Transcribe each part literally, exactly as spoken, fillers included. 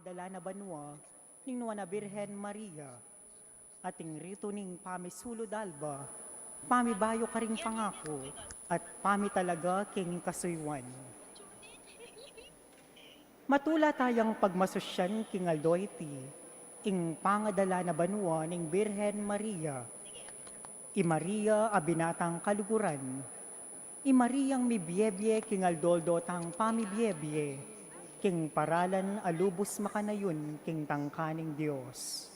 Dala na banua ning Nuan a Birhen Maria, ating ritu ning pamisulud alba, pamibayu karing pangaku, at pamitalaga king kasuyuan. Matula tayang pagmasusyan king aldo iti, ing pangadala na banua ning Birhen Maria. I Maria a binatang kaluguran, i Mariang mibiebie king aldo-aldo tang pamibiebie, king paralan a lubus makanayun king tangka ning Dios.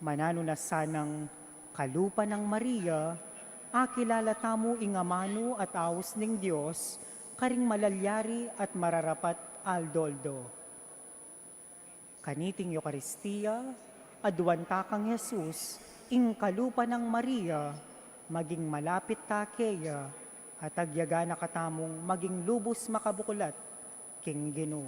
Mananu na sanang kalupa nang Maria, akilala tamu ing amanu at aus ning Dios, karing malalyari at mararapat aldo-aldo. Kaniting Eukaristia, aduan ta kang Jesus, ing kalupa nang Maria, maging malapit ta keya, at agyaga na katamung maging lubus makabukulat king Ginu.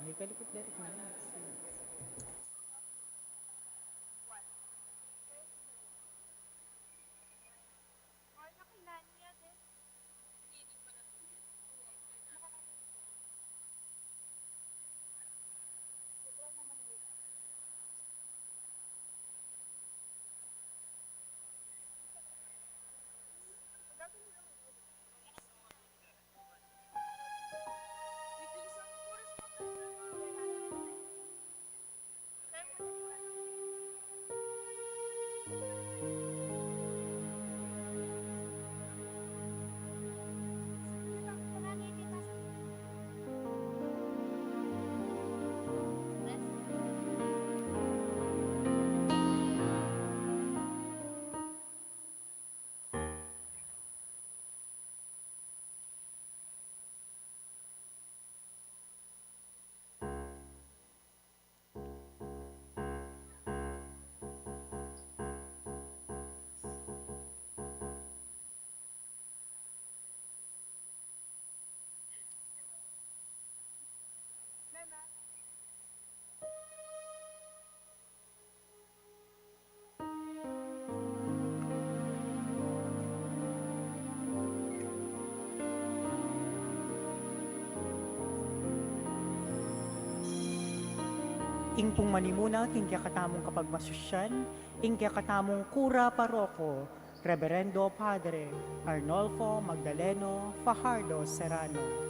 Ay, kalikot dari ko na. Ing pung manimuna king kekatamung kapagmasusyan, ing kekatamung kura paroko, Reverendo Padre Arnolfo Magdaleno Fajardo Serrano.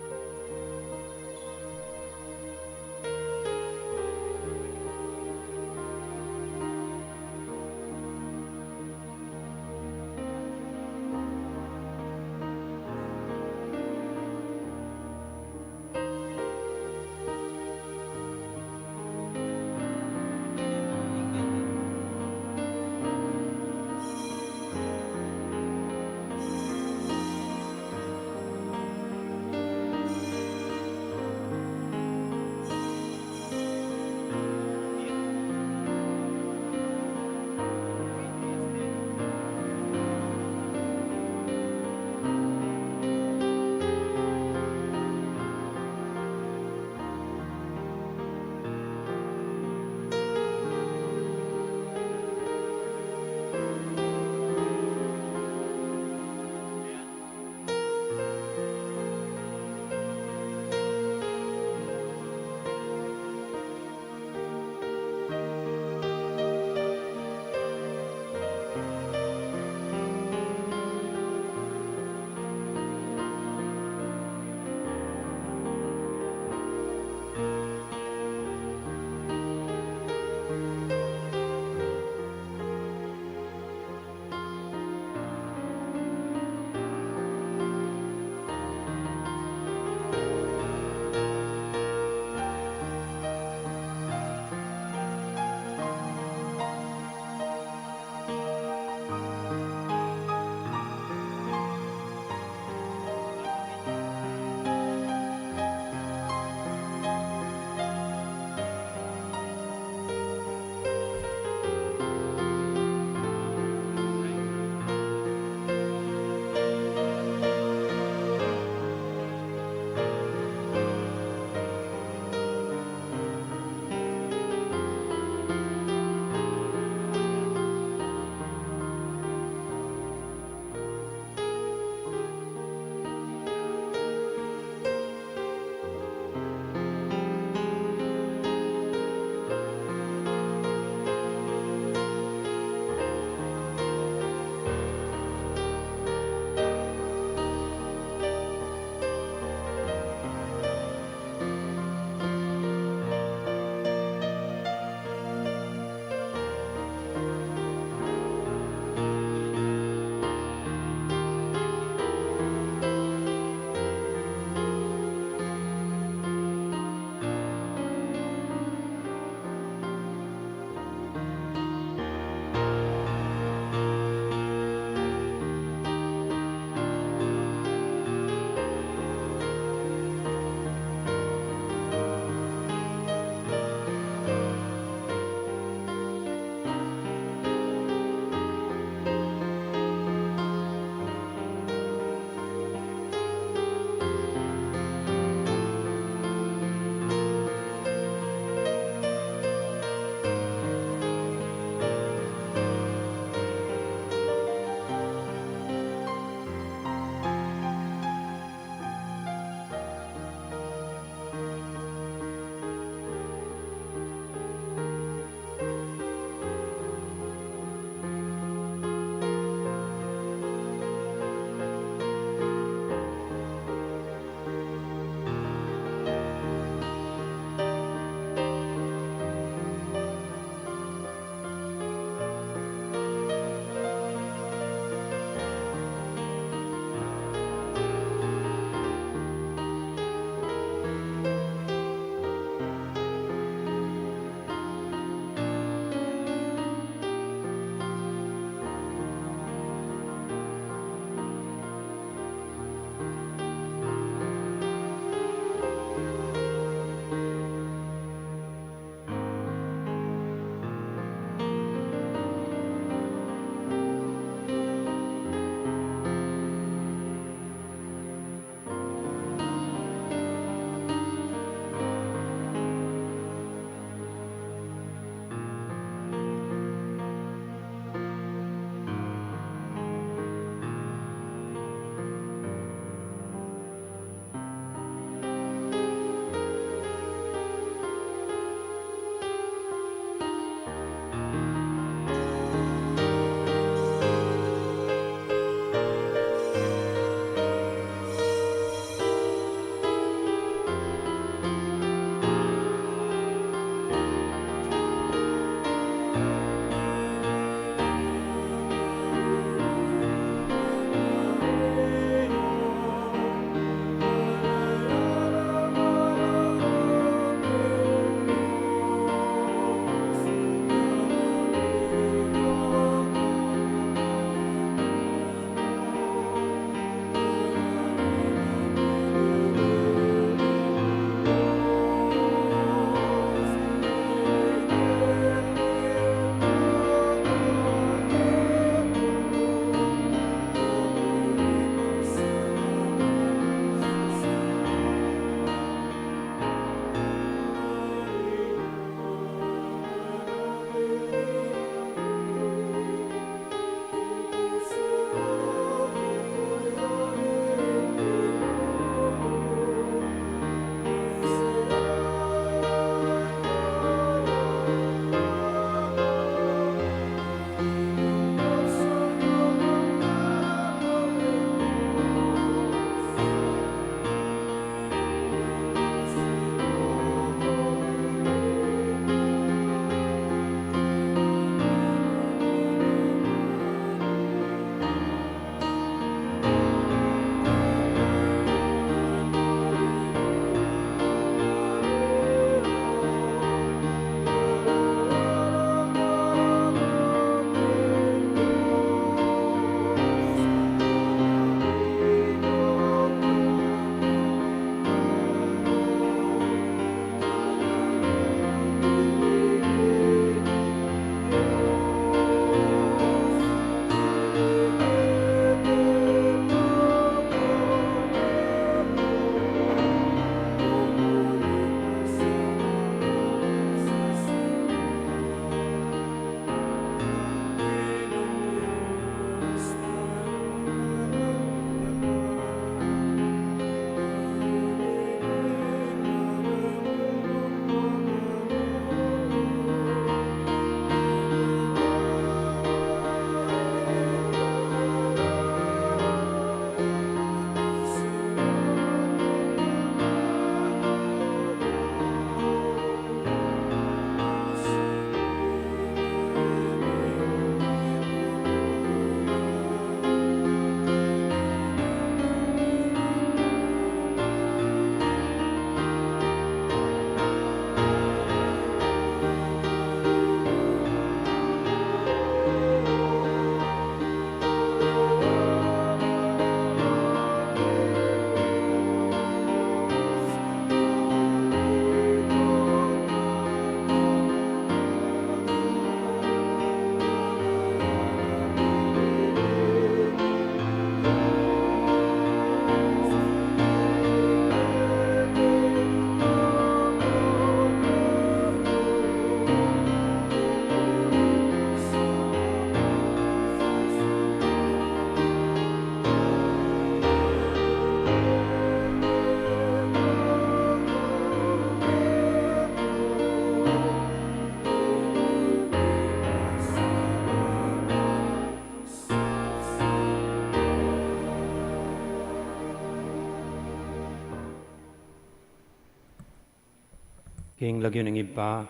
King lagyu ning Ibpa,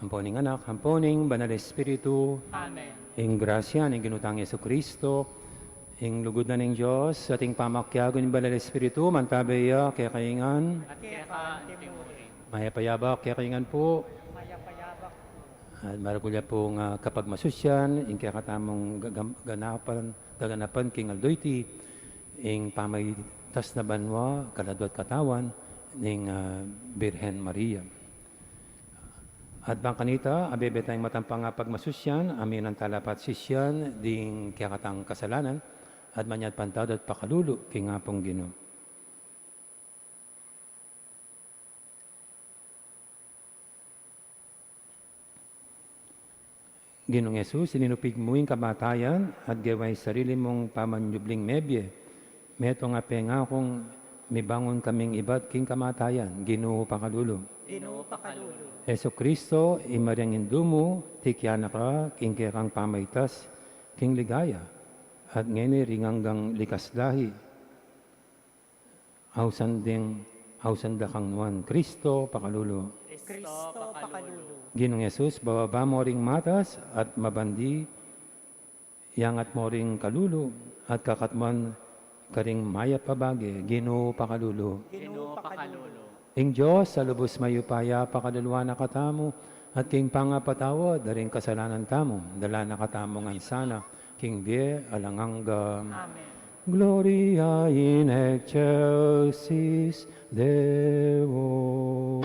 ampo ning Anak, ampo ning Banal Espiritu. Amen. Ing grasya ning Ginu tang Jesucristo, ing lugud na ning Dios, at ing pamakiabe ning Banal Espiritu, mantabe ya kekayu ngan. At keka antimurin. Mayap a yabak kekayu ngan pu. Mayap a yabak pu. At maragul ya pung, ah, kapagmasusyan ing kekatamung gagam-, ganapan, gaganapan king aldo iti, ing pamaitas na banua, kaladua at katawan ning, ah, Birhen Maria. At bang kanita, abebe tang matampang a pagmasusyan, aminan tala pa at sisian ding kekatang kasalanan, at manyawad pantawad at pakalulu king Apung Ginu. Ginung Jesus, ininupig mu ing kamatayan at gewa ing sarili mung pamanyubling mebie. Metung a pengakung mibangun kaming ibat king kamatayan. Ginu, pakalulu. Ginu, pakalulu. Jesucristo, i Mariang Indu mu, tikyan na ka king kekang pamaitas king ligaya, at ngeni ring anggang likas lahi. Ausan ding, ausan da kang nuan. Cristo, pakalulu. Cristo, pakalulu. Ginung Jesus, bababa mu ring matas at mabandi, iyangat mu ring kalulu at kakatmuan karing mayap a bage. Ginu, pakalulu. Ginu, pakalulu. Ing Dios a lubus mayupaya pakaluluan na katamu, at king pangapatawad da ring kasalanan tamu, dala na katamu ngan sana king bie alang angga. Amen. Gloria in excelsis Deo.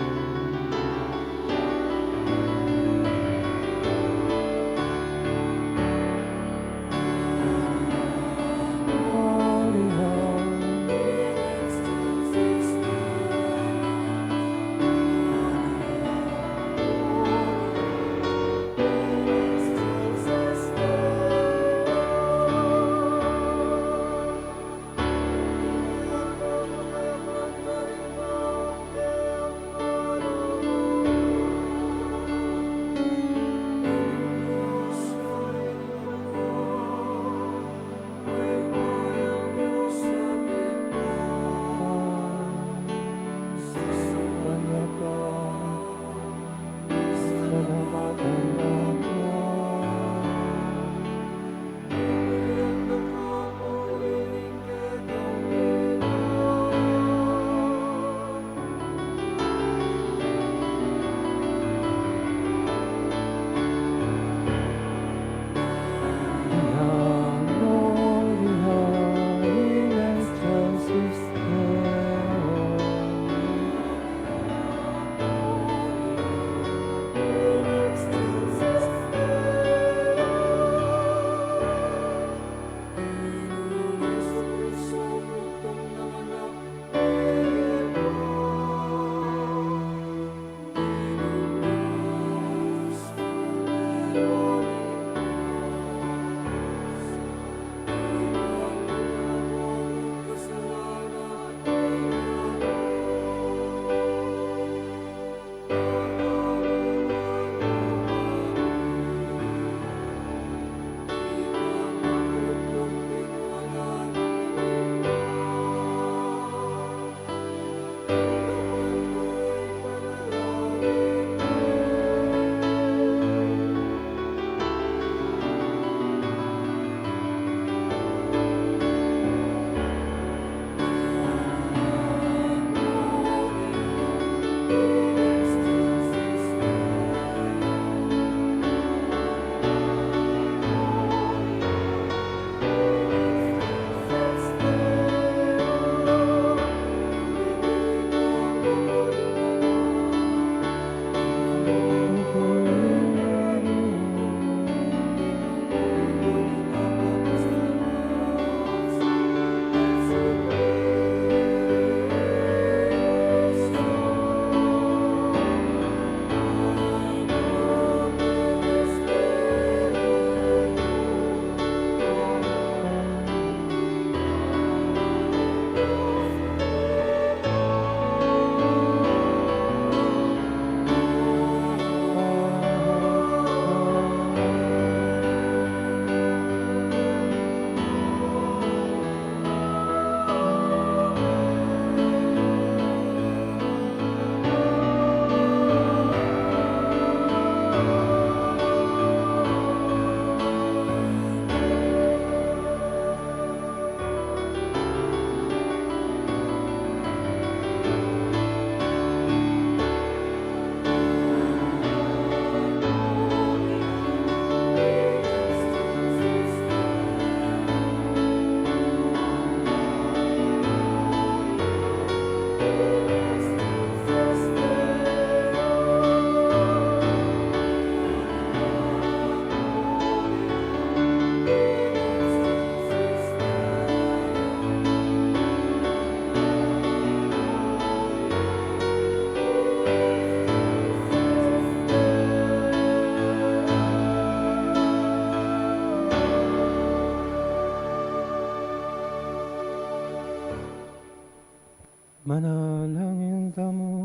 Manalangin tamu.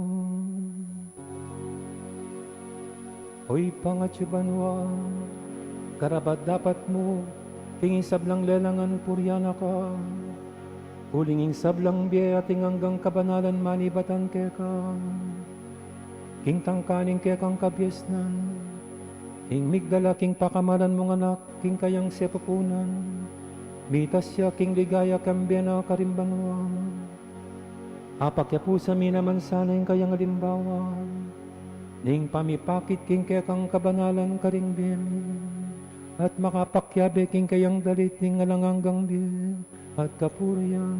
O Ibpa, king banua, karapat-dapat mu king sablang lelangan purian ka, uling ing sablang bie at ing anggang kabanalan manibatan keka. King tangka ning kekang kabiasnan, ing migdala king pakamalan mung Anak king kayang sepupunan, mitas ya king ligaya kambe na karing banua. Apakyapusan mi naman sana ing kayang alimbawa ning pamipakit king kekang kabanalan karing bie mi, at makapakiabe king kayang dalit ning alang anggang bie at kapurian.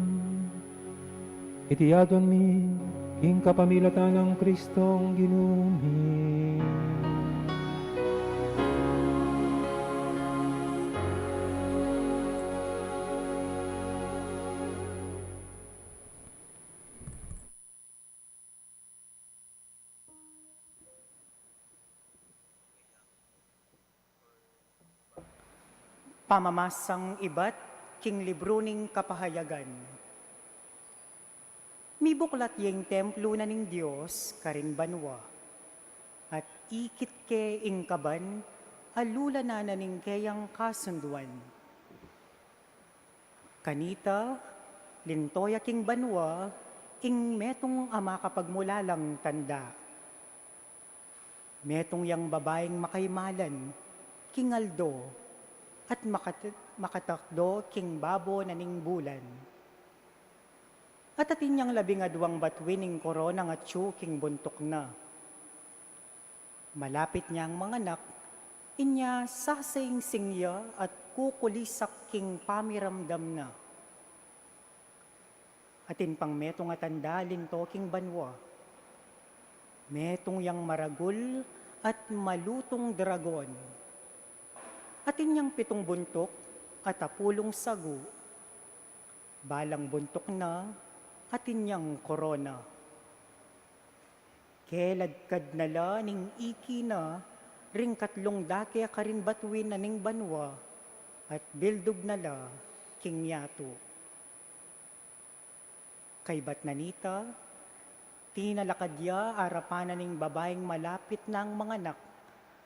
Iti adwan mi king kapamilatan nang Kristong Ginu mi. Pamamasang ibat king libru ning Kapahayagan. Mibuklat ya ing templo na ning Dios karing banua, at ikit ke ing kaban a lulanan na ning keyang kasunduan. Kanita, linto ya king banua ing metung a makapagmulalang tanda. Metung yang babaing makaimalan king aldo at makat-, makatakdo king babo na ning bulan. At atin yang labing adwang batuin ning korona king buntuk na. Malapit neng manganak, inya sasaingsing ya at kukulisak king pamiramdam na. Atin pang metung a tanda linto king banua. Metung yang maragul at malutung dragon. Atin yang pitung buntuk at apulung sagu. Balang buntuk na, atin yang korona. Keladkad na la ning iki na ring katlung dake karing batuin na ning banua, at bildug na la king yatu. Kaybat na nita, tinalakad ya arapan na ning babaing malapit nang manganak,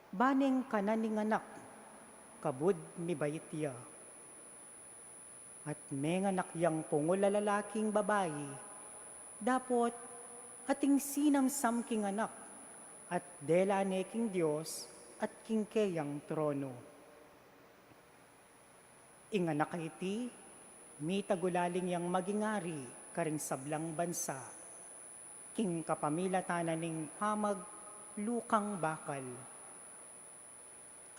ba neng kanan ning anak, kabud mibait ya. At menganak yang pungul a lalaking babai, dapot ating sinamsam king anak, at dela ne king Dios at king keyang trono. Ing anak a iti, mitagulaling yang maging ari karing sablang bansa, king kapamilatan na ning pamaglukang bakal.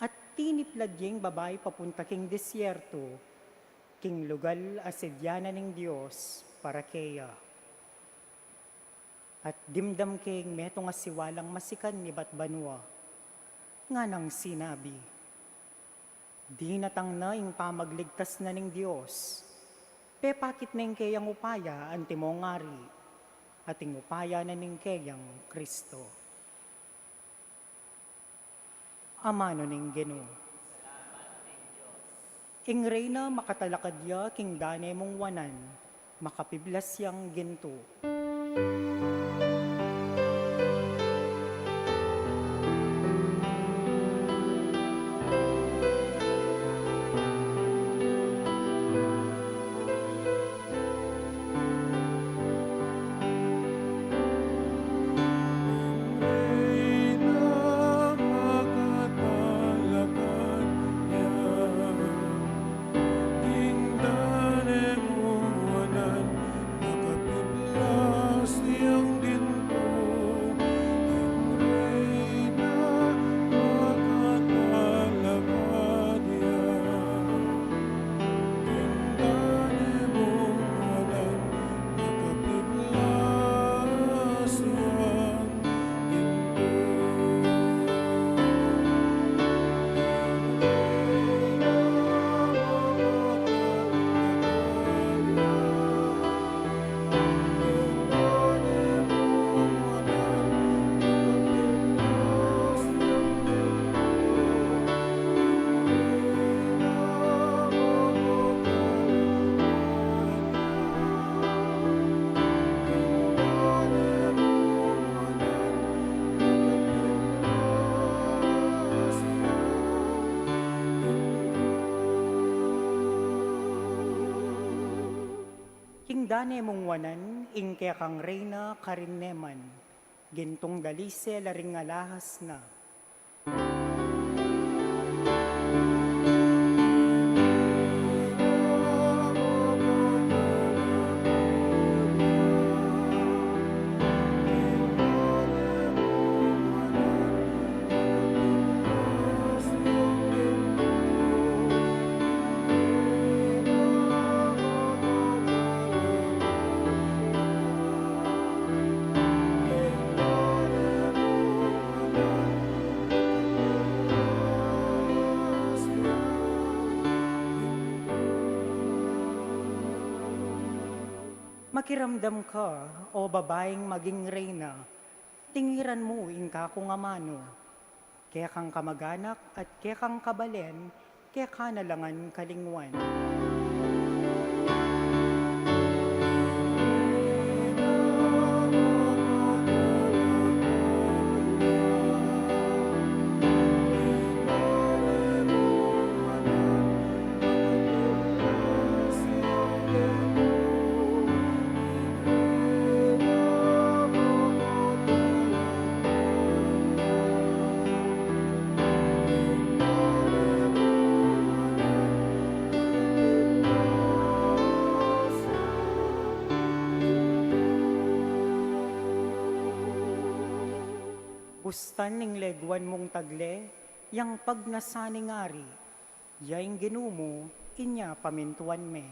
At tiniplad ya ing babai papunta king disyerto, king lugal a sidyanan ning Dios para keya. At dimdam ke ing metung a siwalang masikan ibat banua, nganang sinabi, "Dinatang na ing pamagligtas na ning Dios, pepakit ne ing keyang upaya antimong ari, at ing upaya na ning keyang Kristo." Amanu ning Ginu. Ing reyna makatalakad ya king dane mung wanan, makapiblas yang gintu. Dane mung wanan ing kekang reyna karin neman, gintung dalise la ring alahas na. Makiramdam ka, o babaing maging reyna, tingiran mu ing kakung amanu, kekang kamaganak at kekang kabalen, keka na la ngan kalingwan. Bustan ning leguan mung tagle, yang pagnasan ning ari, ya ing Ginu mu, inya pamintuan me.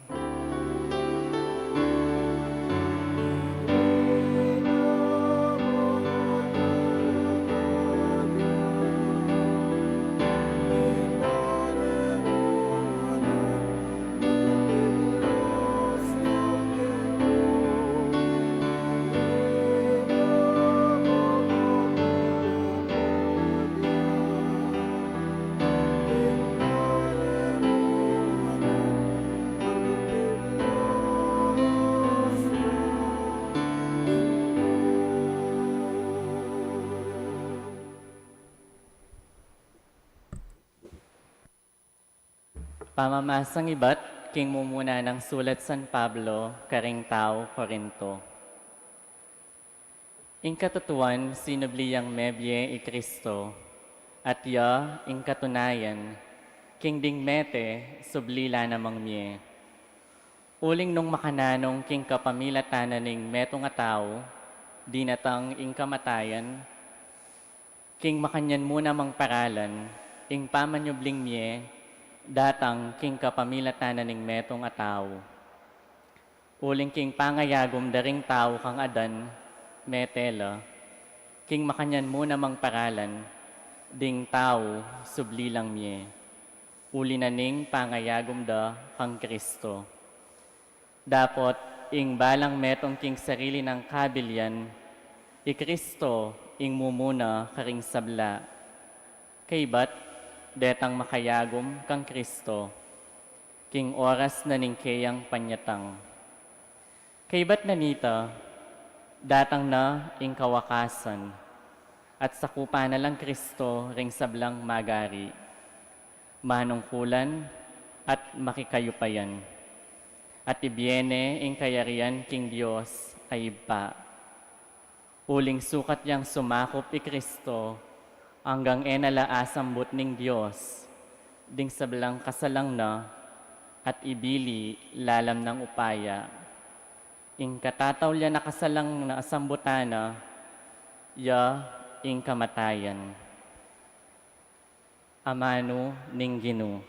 Pamamasang ibat king mumuna nang sulat San Pablo karing tau Corinto. Ing katutuan, sinubli yang mebie i Kristo, at ya ing katunayan, king ding mete, subli la namang mie. Uling nung makananung king kapamilatan na ning metung a tau, dinatang ing kamatayan, king makanyan mu namang paralan, ing pamanyubling mie, datang king kapamilatan na ning metung a tau. Uling king pangayagum da ring tau kang Adan, mete la, king makanyan mu namang paralan, ding tau subli lang mie. Uli na ning pangayagum da kang Kristo. Dapot ing balang metung king sarili nang kabilian, i Kristo ing mumuna karing sabla. Kaybat, detang makayagum kang Kristo, king oras na ning keyang panyatang. Kaybat na nita, datang na ing kawakasan, at sakupan na lang Kristo ring sablang magari, manungkulan, at makikayupayan, at ibie ne ing kayarian king Dios a Ibpa. Uling sukat yang sumakup i Kristo, anggang e na la asambut ning Dios, ding sablang kasalang na, at ibili lalam nang upaya. Ing katataulian a kasalang na asambutan na, ya ing kamatayan. Amanu ning Ginu.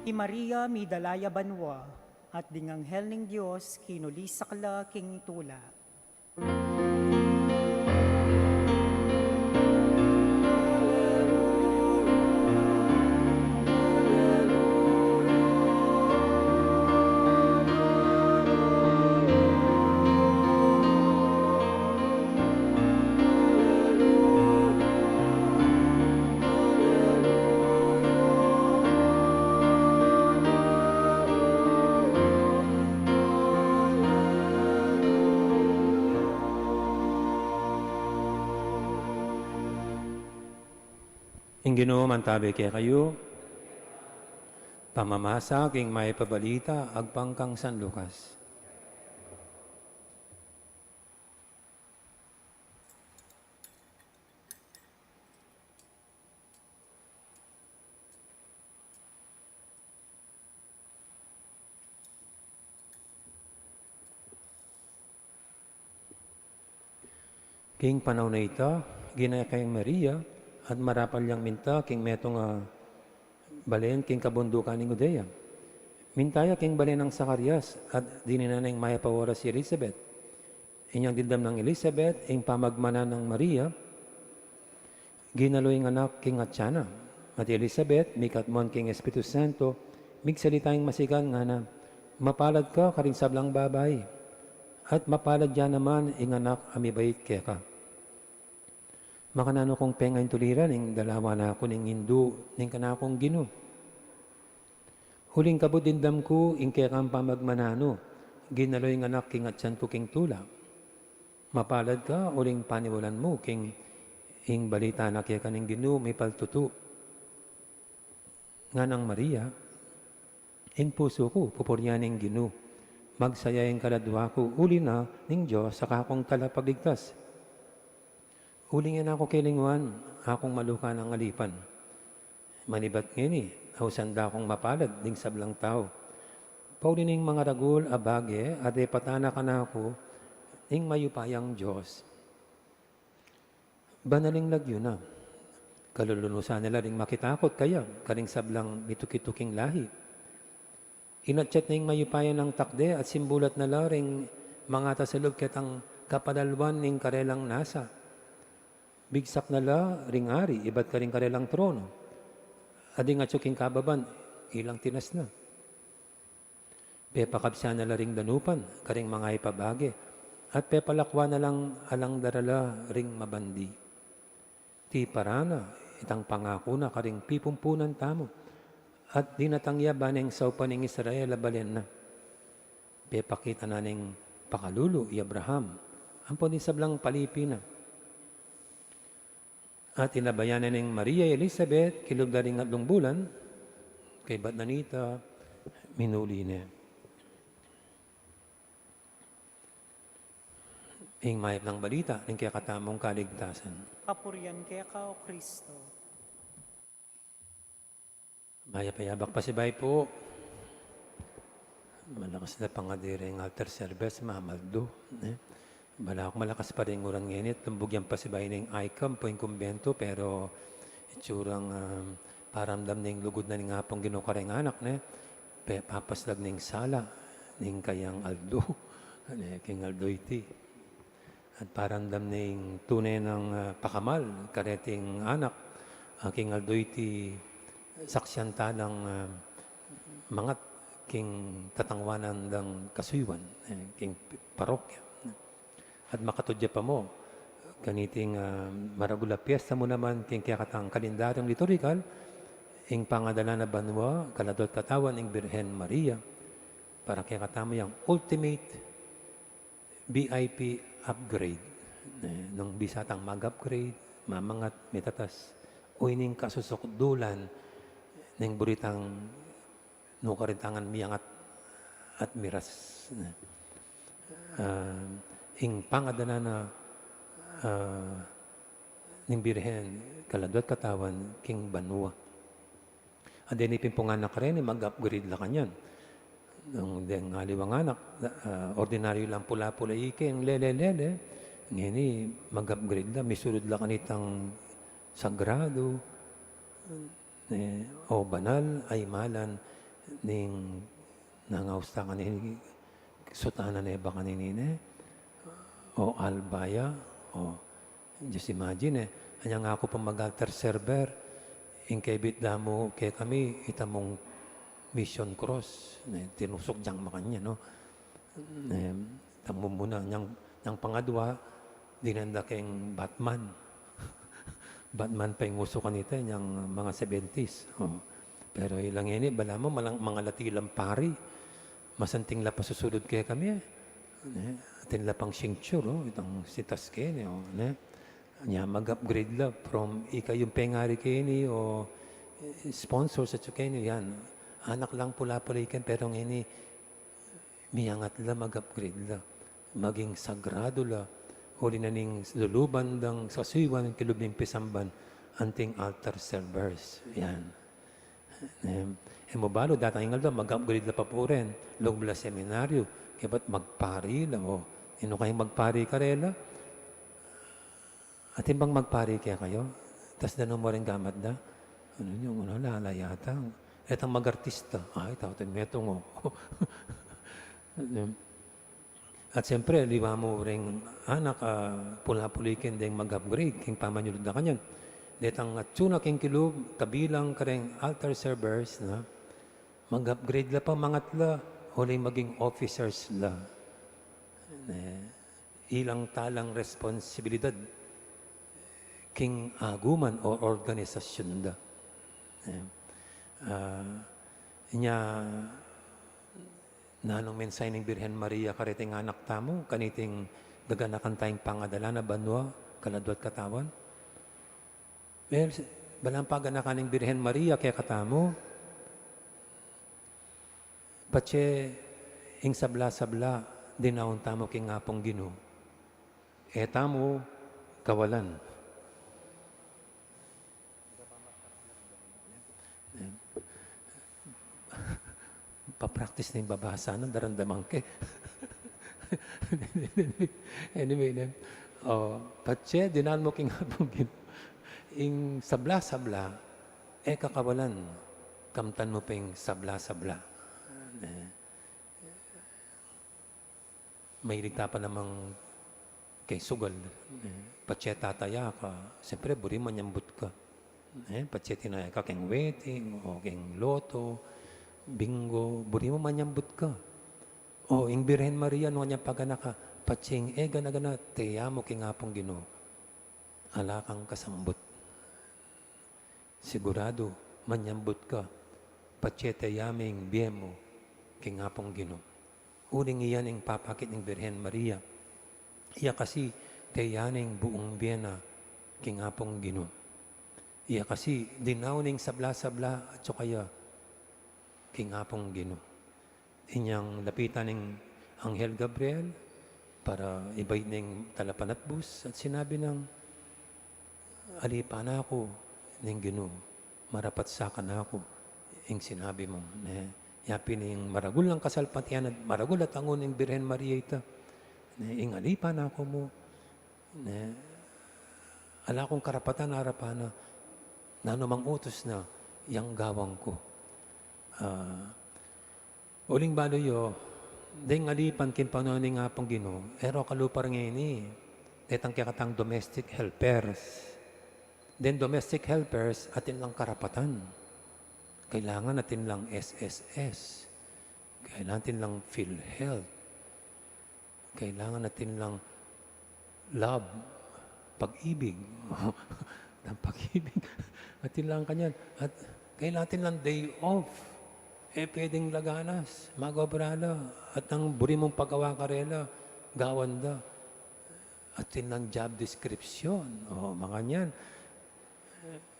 I Maria midala ya banua, at ding anghel ning Dios kinulisak la king tula. Ing Ginu mantabi kekayu. Pamamasa king Mayap a Balita agpang kang San Lucas. King panaun a ita, gineka yang Maria, at marapal yang minta king metung a balen king kabundukan ning Judea. Minta ya king balen nang Zacarias, at dininan neng mayap a oras i Elisabet. Inyang dimdam nang Elisabet ing pamagmanan nang Maria, ginalo ing anak king atian na. At i Elisabet, mikatmuan king Espiritu Santo, migsalita ing masikan, ngana, "Mapalad ka karing sablang babai, at mapalad ya naman ing anak a mibait keka. Makananu kung penga ing tuliran ing dalawa na ku ning indu ning kanakung Ginu? Uling kabud dimdam ku ing kekang pamagmanan nu, ginalo ing anak king atian ku king tula. Mapalad ka uling paniwalan mu king ing balita na keka ning Ginu mipaltutu." Nganang Maria, "Ing pusu ku pupurian ing Ginu, magsaya ing kaladua ku uli na ning Dios a kakung Talapagligtas. Uling e na ku kelinguan, akung maluka nang alipan. Manibat ngeni, ausan da kung mapalad ding sablang tau. Pauli ning mangaragul a bage a depatan na kanaku ning mayupayang Dios." Banal ing lagyu na. Kalulunusan na la ring makitakut kaya karing sablang mituki-tuking lahi. Inatyat na ing mayupaya nang takde at simbulat na la ring mangatas a lub ketang kapalalwan ning karelang nasa. Bigsak na la ring ari ibat karing karelang trono. At ding atyu king kababan, ilang tinas na. Pepakabsan na la ring danupan karing mangayap a bage, at pepalakwan na lang alang darala ring mabandi. Tiparan na itang pangaku na karing pipumpunan tamu, at dinatang ya ba neng saupan ning Israel a balen na. Pepakita na neng pakalulu i Abraham ampon ding sablang palipi na. At inabayan na neng Maria i Elisabet kilub da ring atlung bulan, kaybat na nita minuli ne. Ing mayap nang balita ning kekatamung kaligtasan. Kapurian keka, O Kristo. Mayap a yabak pasibayu pu. Malakas la pangadi ring altar service, mamaldu, ne? Balaku malakas pa ring uran ngeni at lumbug yang pasibayu ning ICOM pu ing kumbento, pero itsurang, ah, paramdam ning lugud na ning Apung Ginu kareng anak, ne? Pepapaslag ning sala ning kayang aldo, ne? King aldo iti. At paramdam ning tune nang, ah, pakamal kareting anak, ah, king aldo iti saksian talang, ah, mangat king tatangwanan dang kasuyuan, eh, king parokya. At makatudya pa mu kaniting, ah, maragul a piesta mu naman king kekatang kalendaryung liturhikal, ing pangadala na banua, kaladua at katawan ning Birhen Maria, para kekatamu yang ultimate V I P upgrade. Eh, nung bisa tang mag-upgrade, mamangat, mitatas, o ining kasusukdulan ning buri tang nukarin tangan miyangat at miras. Eh, ah, ing pangadala na, ah, ning Birhen, kaladua at katawan, king banua. At deni pin pung anak reni, mag-upgrade la kanyan. Nung deng aliwang anak, ah, ordinaryu lang pula-pula ike, ing lele-lele, ngeni mag-upgrade la, misulud la kanitang sagrado, eh, o banal, ay malan, Ning nangaus ta kanini, sutana ne ba kanini ne? O alba ya? O, just imagine e. Anyang aku pa mag-altar server, ing kebit da mu kekami, ita mung mission cross, ne, tinusuk yang makanyan, no? Ne, itang mumuna, nyang, nyang pangadwa, dinan da keng Batman. Batman pa ing usu kanita, nyang mga seventies. O. Pero ila ngeni, balamu malang, mangalati lang pari. Masanting la pa susulud kekami e. Ne? Atin la pang cincture, o, itang sitas keni, o, ne? Nya, mag-upgrade la from ika yung pengari keni o, eh, sponsor sa keni, yan. Anak lang pula-pula iken, pero ngeni, miyangat la, mag-upgrade la. Maging sagrado la. Uli na ning luluban dang sasuyuan, kilub ning pisamban, anting altar servers. Yan. Em, e mu balu, datang ing aldo, mag-upgrade la pa pu rin. Lugub la seminaryo, kebat magpari la, o. Inu kayang magpari karela? Atin bang magpari kekayu? Tas danum mu ring gamat da? Anu ning, anu, lala yata. Detang mag-artista. Ay, tau, atin metung, o. Em, At siyempre, aliwa mu ring anak, ah, pula-pula iken deng mag-upgrade king pamanyulud da kanyan. Detang atsu na king kilub, kabilang kareng altar servers na, mag-upgrade la pa, mangat la, uling maging officers la. Eh, ilang talang responsibilidad king aguman o organisasyun da. Eh, ah, inya, Nanung mensahe ning Birhen Maria kareting anak tamu, kaniting gaganakan tayang pangadalan a banua, kaladwa at katawan? Well, balang paganakan ning Birhen Maria kekatamu, patse ing sabla-sabla, dinaun tamu king Apung Ginu. E tamu kawalan. Pa-practice na ing babasa na, daramdaman ke. Anyway, ne? O, patse, dinaun mu king Apung Ginu. Ing sabla-sabla, e ka kawalan, kamtan mu peng sabla-sabla. Ne? Mahilig ta pa namang keng sugal, eh, patse tataya ka, siyempre, buri manyambut ka. Eh, patse tinaya ka keng wedding, o keng lotto, bingo, buri mu manyambut ka. O, ing Birhen Maria, nung kanyang paganakan, patse ing e gana-gana, teya mu king Apung Ginu, ala kang kasambut. Siguradu, manyambut ka, patse teya me ing bie mu king Apung Ginu. Uling iya ne ing papakit ning Birhen Maria. Iya kasi, teya ne ing buung bie na king Apung Ginu. Iya kasi, dinaun ne ing sabla-sabla at sukaya king Apung Ginu. Inyang lapitan ning Anghel Gabriel para ibait ning talapanatbus at sinabi nang, "Alipan na ku ning Ginu, marapat sa kanaku ing sinabi mu." Ne, yapin ing maragul nang kasalpantayanan, maragul a tangu ning Birhen Maria ita. Ne, ing alipan na ku mu, ne, ala kung karapatan arapan na, nanu mang utus na, yang gawan ku. Ah, Uling balu yu, deng alipan king panaun ning Apung Ginu, e ro kalupa rin ngeni, detang kekatang domestic helpers. Deng domestic helpers, atin lang karapatan. Kailangan atin lang S S S. Kailangan atin lang PhilHealth. Kailangan atin lang love, pag-ibig. Ng pag-ibig. Atin lang kanyan. At kailangan atin lang day off. E pwedeng laganas, mag-obra la. At nang buri mung pagawa karela, gawan da. Atin lang job description. O, makanyan.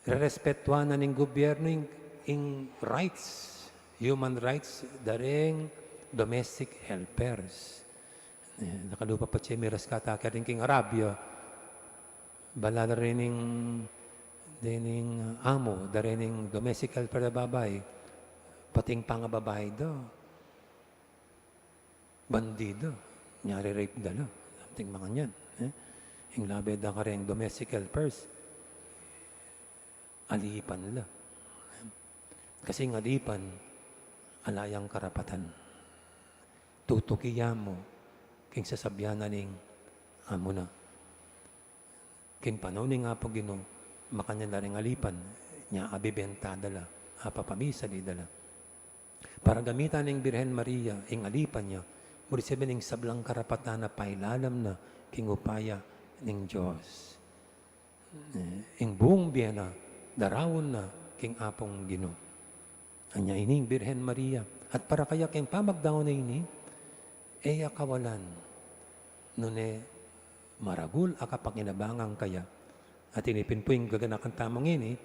Rerespetuan na ning gubyernu ing, ing rights, human rights, da ring domestic helpers. E, nakalupa pa, patse miras ka ta karin king Arabia, bala da ring, dening amu, da ring domestic helper a babai, pati ing pangababai da. Bandido, nyari rape da la, something makanyan, e. Ing labe da kareng domestic helpers, alipan la. Kasi ing alipan, Ala yang karapatan. Tutuki ya mu king sasabian na ning amu na. King panaun ning Apung Ginu, makanyan la ring alipan, nya abibenta da la, apapamisali da la. Para gamitan ning Birhen Maria ing alipan ya, mu risibi ning sablang karapatan a pailalam na king upaya ning Dios. Eh, ing buung bie na, daraun na king Apung Ginu. Anya ining Birhen Maria, at para kaya king pamagdaun na ini, e ya kawalan, nune maragul a kapakinabangan kaya. At ini pin pu ing gaganakan tamu ngeni,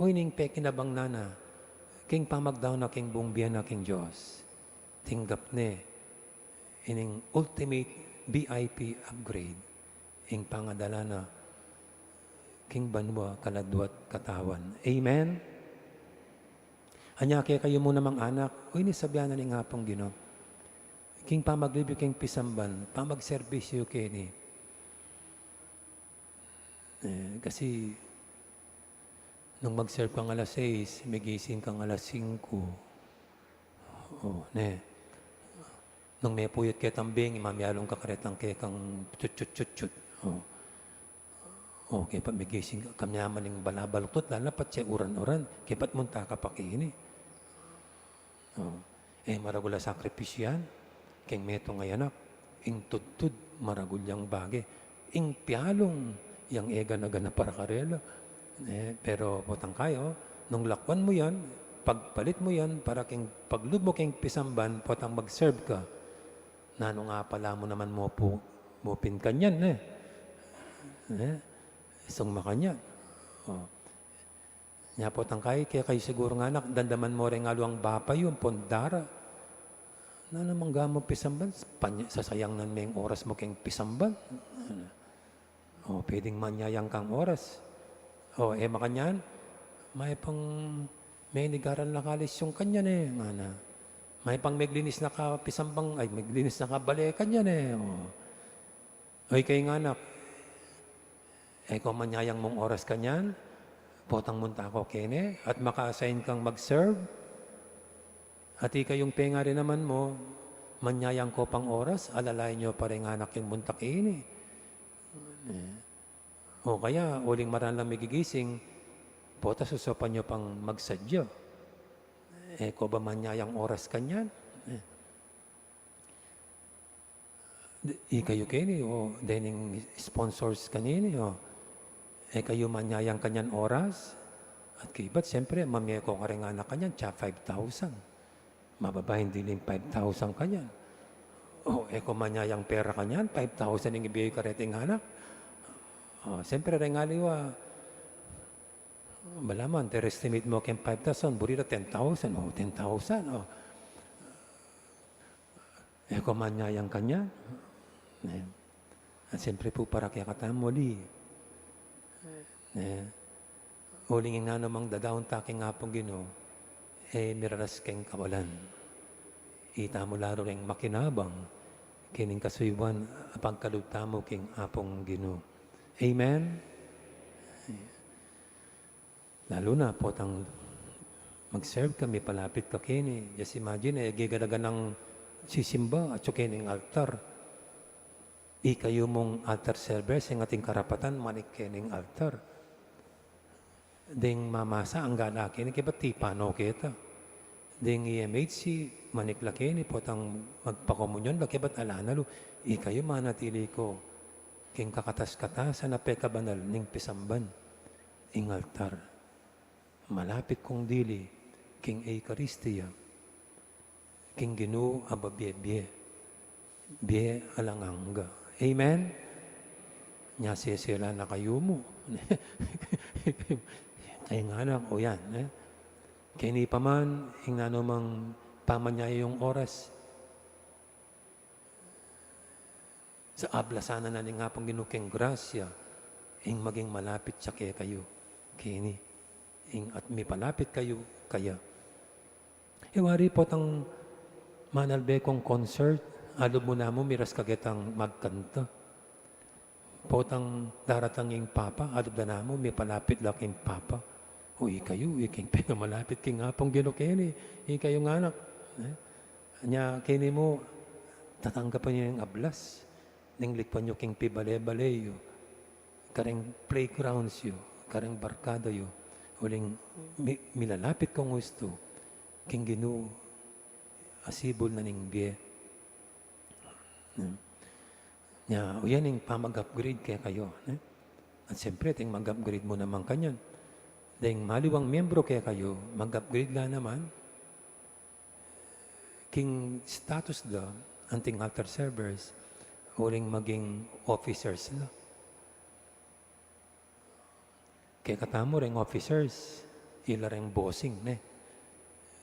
o ining pekinabang na na, king pamagdaun na king buung bie na king Dios. Tinggap ne ining ultimate V I P upgrade, ing pangadala na king banua kaladwa't katawan. Amen? Anya kekayu mu namang anak, o ini sabian na ning Apung Ginu. King pamaglibyu king pisamban, pamagserbisyu keni. Eh, kasi nung mag-serve kang alas sais, migising kang alas singko. O, ne. Nung mepuyat ketang bingi, mamialung ka karetang kekang chut-chut-chut-chut. O. O, kepat migising ka, kamya man ing balabaluktot, lalapat ya uran-uran, kepat munta ka pa keni. O, e maragul a sakripisyu yan king metung a anak. Ing tudtud, maragul yang bage. Ing pialung, yang e gana-gana para karela. E, pero potang kayu, nung lakwan mu yan, pagpalit mu yan para king paglub mu king pisamban, potang mag-serve ka, nanu nga pala mu naman mu pu, mu pin kanyan, e? E? Sung makanyan. O. Nya potang kayu, kekayu siguru nga anak, damdaman mu reng aluang bapa yu, ampon dara. Nanu mang gamu pisamban, panya-, sasayangnan me ing oras mu keng pisamban. O, pwedeng manyayang kang oras. O, e makanyan, mayap pang menigaran la kalis yung kanyan e, ngana. Mayap pang meglinis na ka pisamban, ay, meglinis na ka bale kanyan e. O. O ikayu nga anak, e ko manyayang mung oras kanyan, potang munta ko keni, at maka-assign kang mag-serve, at ikayung pengari naman mu, manyayang ko pang oras, alalayan yu pa ring anak ing munta keni. E. O kaya, uling marana lang migigising, pota susupan yu pang magsadya. E ko ba manyayang oras kanyan? E. Ikayu keni, o, dening sponsors kanini, o. E kayu manyayang kanyan oras? At kaybat, siyempre, mamie ko karing anak kanyan, tsa five thousand. Mababa, hindi ning five thousand kanyan. O, e ko manyayang pera kanyan, five thousand ing ibie yu kareting anak. O, siyempre, reng aliwa, balamu, underestimate mu keng five thousand, buri da ten thousand, o, ten thousand, o. E ko manyayang kanyan. E. At siyempre pu para kekatamu muli. E. Uling ing nanu mang dadaun ta king Apung Ginu, e miraras keng kawalan. Itamu lalu reng makinabang, kening kasuyuan a pagkalub tamu king Apung Ginu. Amen? Lalu na, potang mag-serve ka, mipalapit ka keni. Just imagine, e, gaganaganang sisimba, atyu kening altar. Ikayu mung altar server, sing ating karapatan, manik kening altar. Deng mamasa, angga la keni, kaybat tipanu keta. Deng E M H C, manik la keni, potang magpakomunyon la, kaybat ala na lu. Ikayu manatili ko king kakatas-katasan a pekabanal ning pisamban. Ing altar. Malapit kung dili king Eukaristia, king Ginu a babie-bie, bie alang angga. Amen? Nya sesela na kayu mu. Kayung anak, o yan, e. Keni pa man, ing nanu mang pamanyayang oras, sa ablasan na ning Apung Ginu keng grasya, ing maging malapit ya kekayu. Keni, ing at mipalapit kayu kaya. E wari potang manalbe kong concert, alub mu namu miras kagetang magkanta. Potang daratang ing Papa, alub da namu, mipalapit la king Papa. O ikayu, iking pengamalapit king Apung Ginu keni, ikayung anak. Eh? Nya, keni mu, tatanggapan yu ing ablas ning likwan yu king pibale-bale yu, kareng playgrounds yu, kareng barkada yu, uling mi-, milalapit kung gustu king Ginu, asibul na ning bie. Hmm. Nya, uyan ing pamag-upgrade kekayu, ne? At siyempre, deng mag-upgrade mu naman kanyan, deng maliwang miyembro kekayu, mag-upgrade la naman king status da, anting altar servers, uling maging officers la. Kekatamu reng officers, ila reng bossing, ne?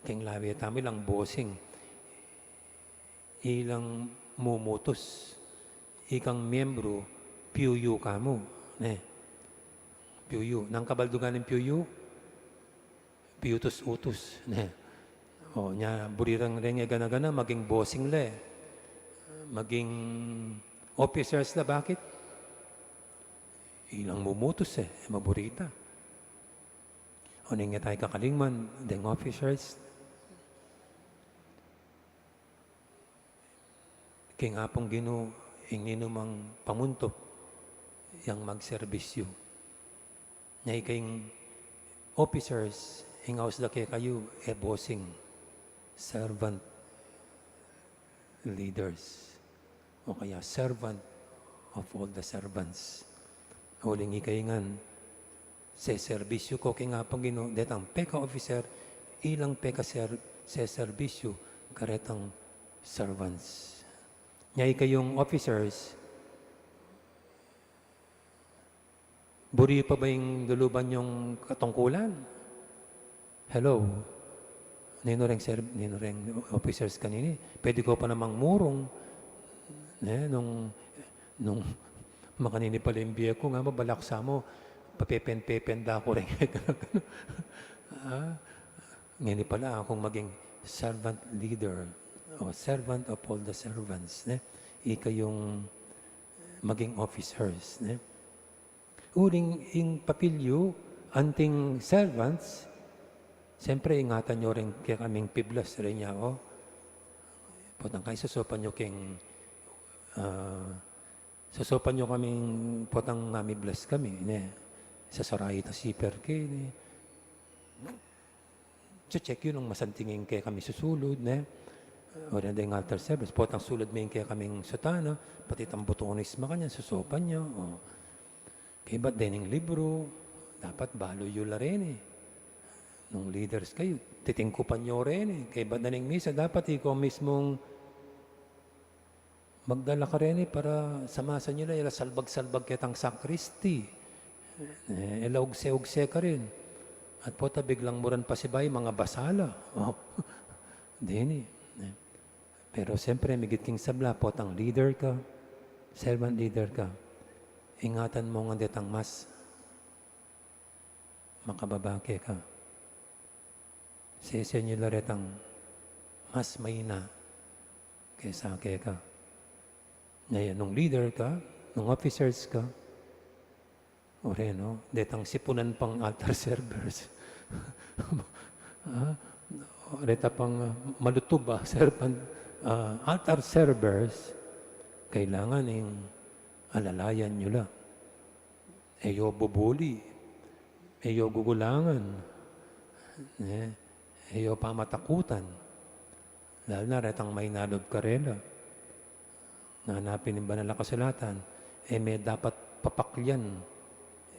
King lawe tamu ilang bossing, ilang mumutus, ikang miyembru, piyuyu ka mu, ne? Piyuyu. Nanu ing kabaldugan ning piyuyu? Piutus-utus, ne? O, nya, buri reng, reng e gana-gana maging bossing la, e maging officers la. Bakit? Ilang mumutus, e, e maburi ta. O, ning e tayu kakalingwan, deng officers, king Apung Ginu, ing ninumang pamuntup, yang magserbisyu. Nya, ika ing officers, ing aus da kekayu, e bossing, servant leaders, o kaya servant of all the servants. Uling ika ngan, seserbisyu ko king Apung Ginu, detang peka-officer, ilang peka-ser-, seserbisyu karetang servants. Nya, ikayung officers, buri pa ba ing luluban yung katungkulan? Hello? Ninu reng ser-, ninu reng officers kanini? Pwede ko pa namang murung, ne, nung, nung makanini pala ing bie ku, nga mabalak sa mu, papepen-pepen da ku reng. Ah, ngeni pala akung maging servant leader o servant of all the servants, ne? Ikayung maging officers, ne? Uling ing papil yu, anting servants, siyempre, ingatan yu ring kekaming piblas, reng ya, o. Potang kaya sosopan yu king, ah, sosopan yu kaming potang mamiblas kami, ne? Sasarayan ta siper ke, ne? Che-check yu nung masanting ing kekami susulud, ne? O, deng altar servers, potang sulud me ing kekaming sutana, pati itang butunis makanyan, sosopan yu, o. Kaybat deng libru, dapat balu yu la reni. Nung leaders kayu, titingkupan yu reni. Kaybat deng misa, dapat ikaw mismung magdala ka reni para samasan yu la, e la salbag-salbag ketang sakristi. E, e la ugse-ugse karin. At pota biglang mu ran pasibayu, mangabasa la. O, deni. E. Pero siyempre, migit king sabla, potang leader ka, servant leader ka, ingatan mu ngan detang mas makababa keka. Sesen yu la retang mas maina kesa keka. Ngayon, nung leader ka, nung officers ka, o reni, no? Detang sipunan pang altar servers. Ah, reta pang, ah, malutub, ah, servant, ah, altar servers, kailangan ing alalayan yu la. E yu bubuli, e yu gugulangan, ne? E yu pamatakutan, lalu na retang maina lub karela. Ngana pin ning Banal a Kasulatan, e me dapat papaklian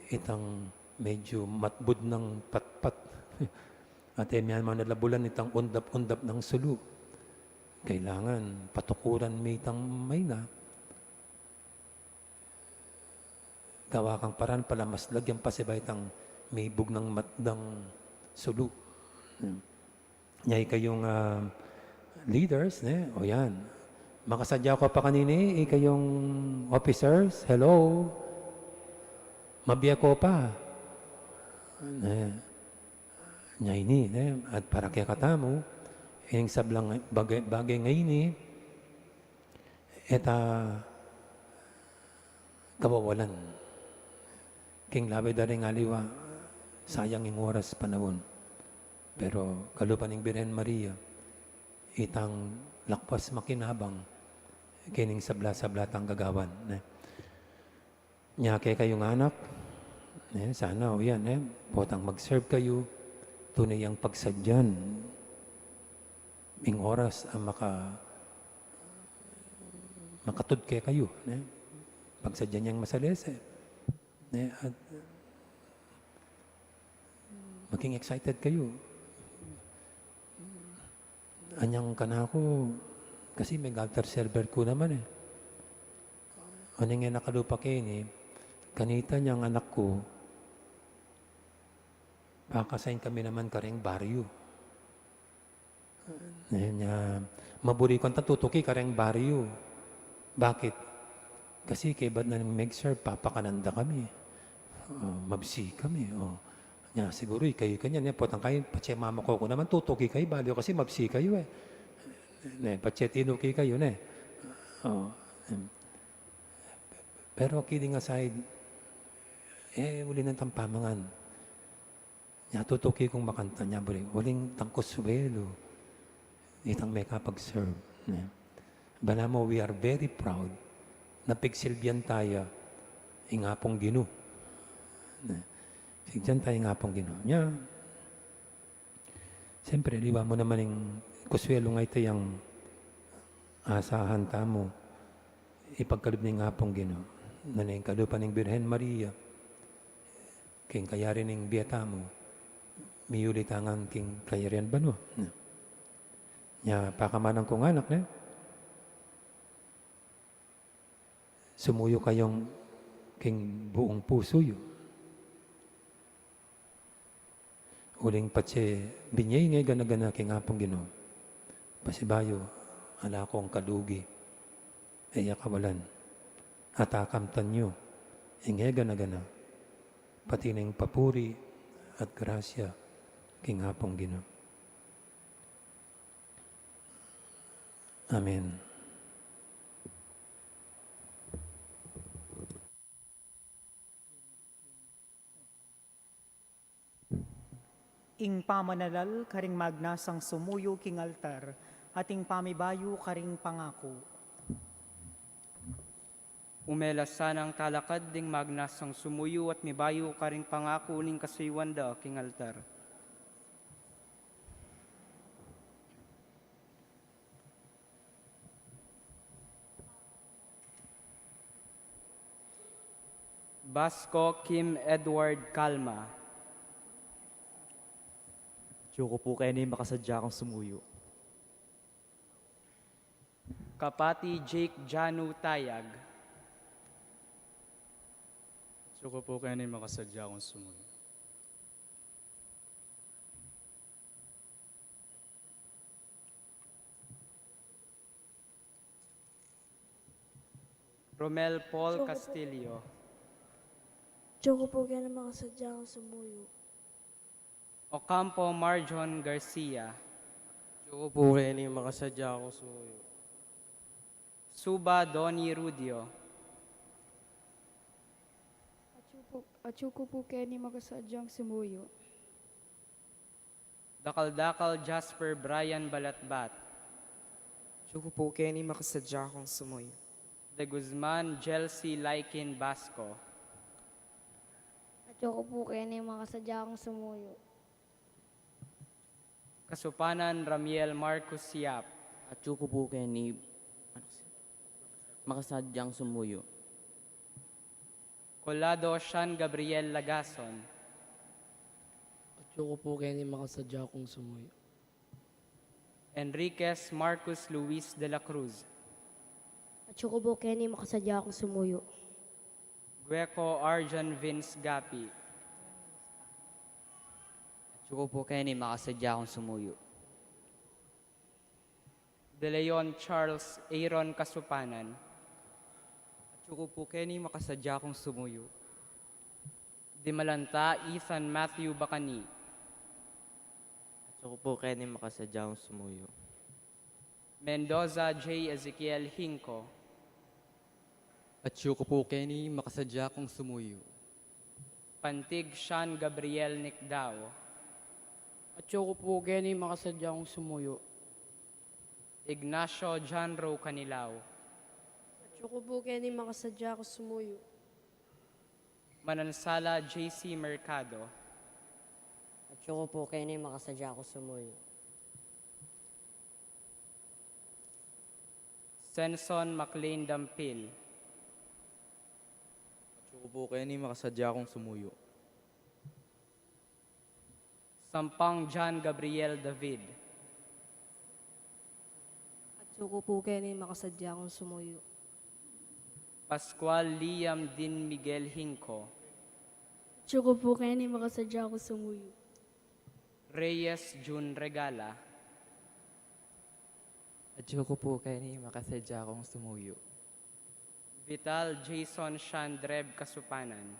itang medyu matbud nang patpat. At e me naman lalabulan itang undap-undap nang sulu. Kailangan patukuran me itang maina. Gawa kang paraan pala mas lagyan pasibayu itang mibug nang matdang sulu. Hmm. Nya ikayung, ah, leaders, ne? O yan. Makasadya ko pa kanini, ikayung officers, hello? Mabie ko pa. Ne? Nya ini, ne? At para kekatamu, ing sablang bage, bage ngeni, e ta kawawalan. King lawe da ring aliwa, sayang ing oras, panaun. Pero kalupa ning Birhen Maria, itang lakwas makinabang kening sabla-sabla tang gagawan, ne? Nya kekayung anak, ne, sana, o yan, ne, potang mag-serve kayu, tune yang pagsadyan ing oras a maka-, makatud kekayu, ne? Pagsadyan yang masalese, ne? At maging excited kayu. Anyang kanaku, kasi mag-altar server ku naman e. Uling e nakalupa keni, kanita neng anak ku, paka-assign kami naman kareng baryu. Nya, maburi ku antang tutuki kareng baryu. Bakit? Kasi kaybat na mag-serve, papakanan da kami. O, mabsi kami, o. Nya, siguru ikayu kanyan, e, potang kayu, patse mama ko, ku naman tutuki kayu, balu kasi mabsi kayu e. Ne, patse tinuki kayu, ne. O, em. Pero kidding aside, e, uli nang pamangan. Nya tutuki kung makanta, nya buri, uling tang kuswelu itang mekapag-serve, ne? Bana mo, we are very proud na pigsilbian taya ing Apung Ginu, ne? Pigsilbian taya ing Apung Ginu. Nya, siyempre, aliwa mu naman ing kuswelu ngeni tayang asahan tamu, ipagkalub ning Apung Ginu. Nune ing kalupa ning Birhen Maria, king kayari ning bie tamu, miyuli tang king kayarian banua. Nya, pakamanan kung anak, ne? Sumuyu kayung king buung pusu yu. Uling patse binie ing e gana-gana king Apung Ginu. Pasibayu, ala kung kalugi, e ya kawalan. At akamtan yu ing e gana-gana, pati na ing papuri at grasya king Apung Ginu. Amen. Ing pamanalal karing magnasang sumuyu king altar, at ing pamibayu karing pangaku. Ume la sanang talakad ding magnasang sumuyu at mibayu karing pangaku ning kasuyuan da king altar. Basco Kim Edward Calma. Atyu ku pu keni makasadya kung sumuyu. Kapati Jake Janu Tayag. Atyu ku pu keni makasadya kung sumuyu. Romel Paul Castillo. Atyu ku pu keni makasadya kung sumuyu. Ocampo Marjon Garcia. Atyu ku pu keni makasadya kung sumuyu. Suba Donny Rudio. Atyu ku pu, atyu ku pu keni makasadya kung sumuyu. Dakal-dakal Jasper Brian Balatbat. Atyu ku pu keni makasadya kung sumuyu. De Guzman Jelsi Laikin Basco. Atyu ku pu keni makasadya kung sumuyu. Kasupanan Ramiel Marcus Yap. Atyu ku pu keni makasadya kung sumuyu. Colado Sean Gabriel Lagason. Atyu ku pu keni makasadya kung sumuyu. Enriquez Marcus Luis de la Cruz. Atyu ku pu keni makasadya kung sumuyu. Gueco Arjan Vince Gapi. Atyu ku pu keni makasadya kung sumuyu. De Leon Charles Aaron Kasupanan. Atyu ku pu keni makasadya kung sumuyu. Dimalanta Ethan Matthew Bacani. Atyu ku pu keni makasadya kung sumuyu. Mendoza J Ezekiel Hinco. Atyu ku pu keni makasadya kung sumuyu. Pantig Sean Gabriel Nicdao. Atyu ku pu keni makasadya kung sumuyu. Ignacio John Roe Canilao. Atyu ku pu keni, makasadya kung sumuyu. Manansala J C Mercado. Atyu ku pu keni, makasadya kung sumuyu. Senson McLean Dampil. Atyu ku pu keni, makasadya kung sumuyu. Sampang John Gabriel David. Atyu ku pu keni, makasadya kung sumuyu. Pascual Liam Din Miguel Hinco. Atyu ku pu keni, makasadya kung sumuyu. Reyes Jun Regala. Atyu ku pu keni, makasadya kung sumuyu. Vital Jason Shandreb Kasupanan.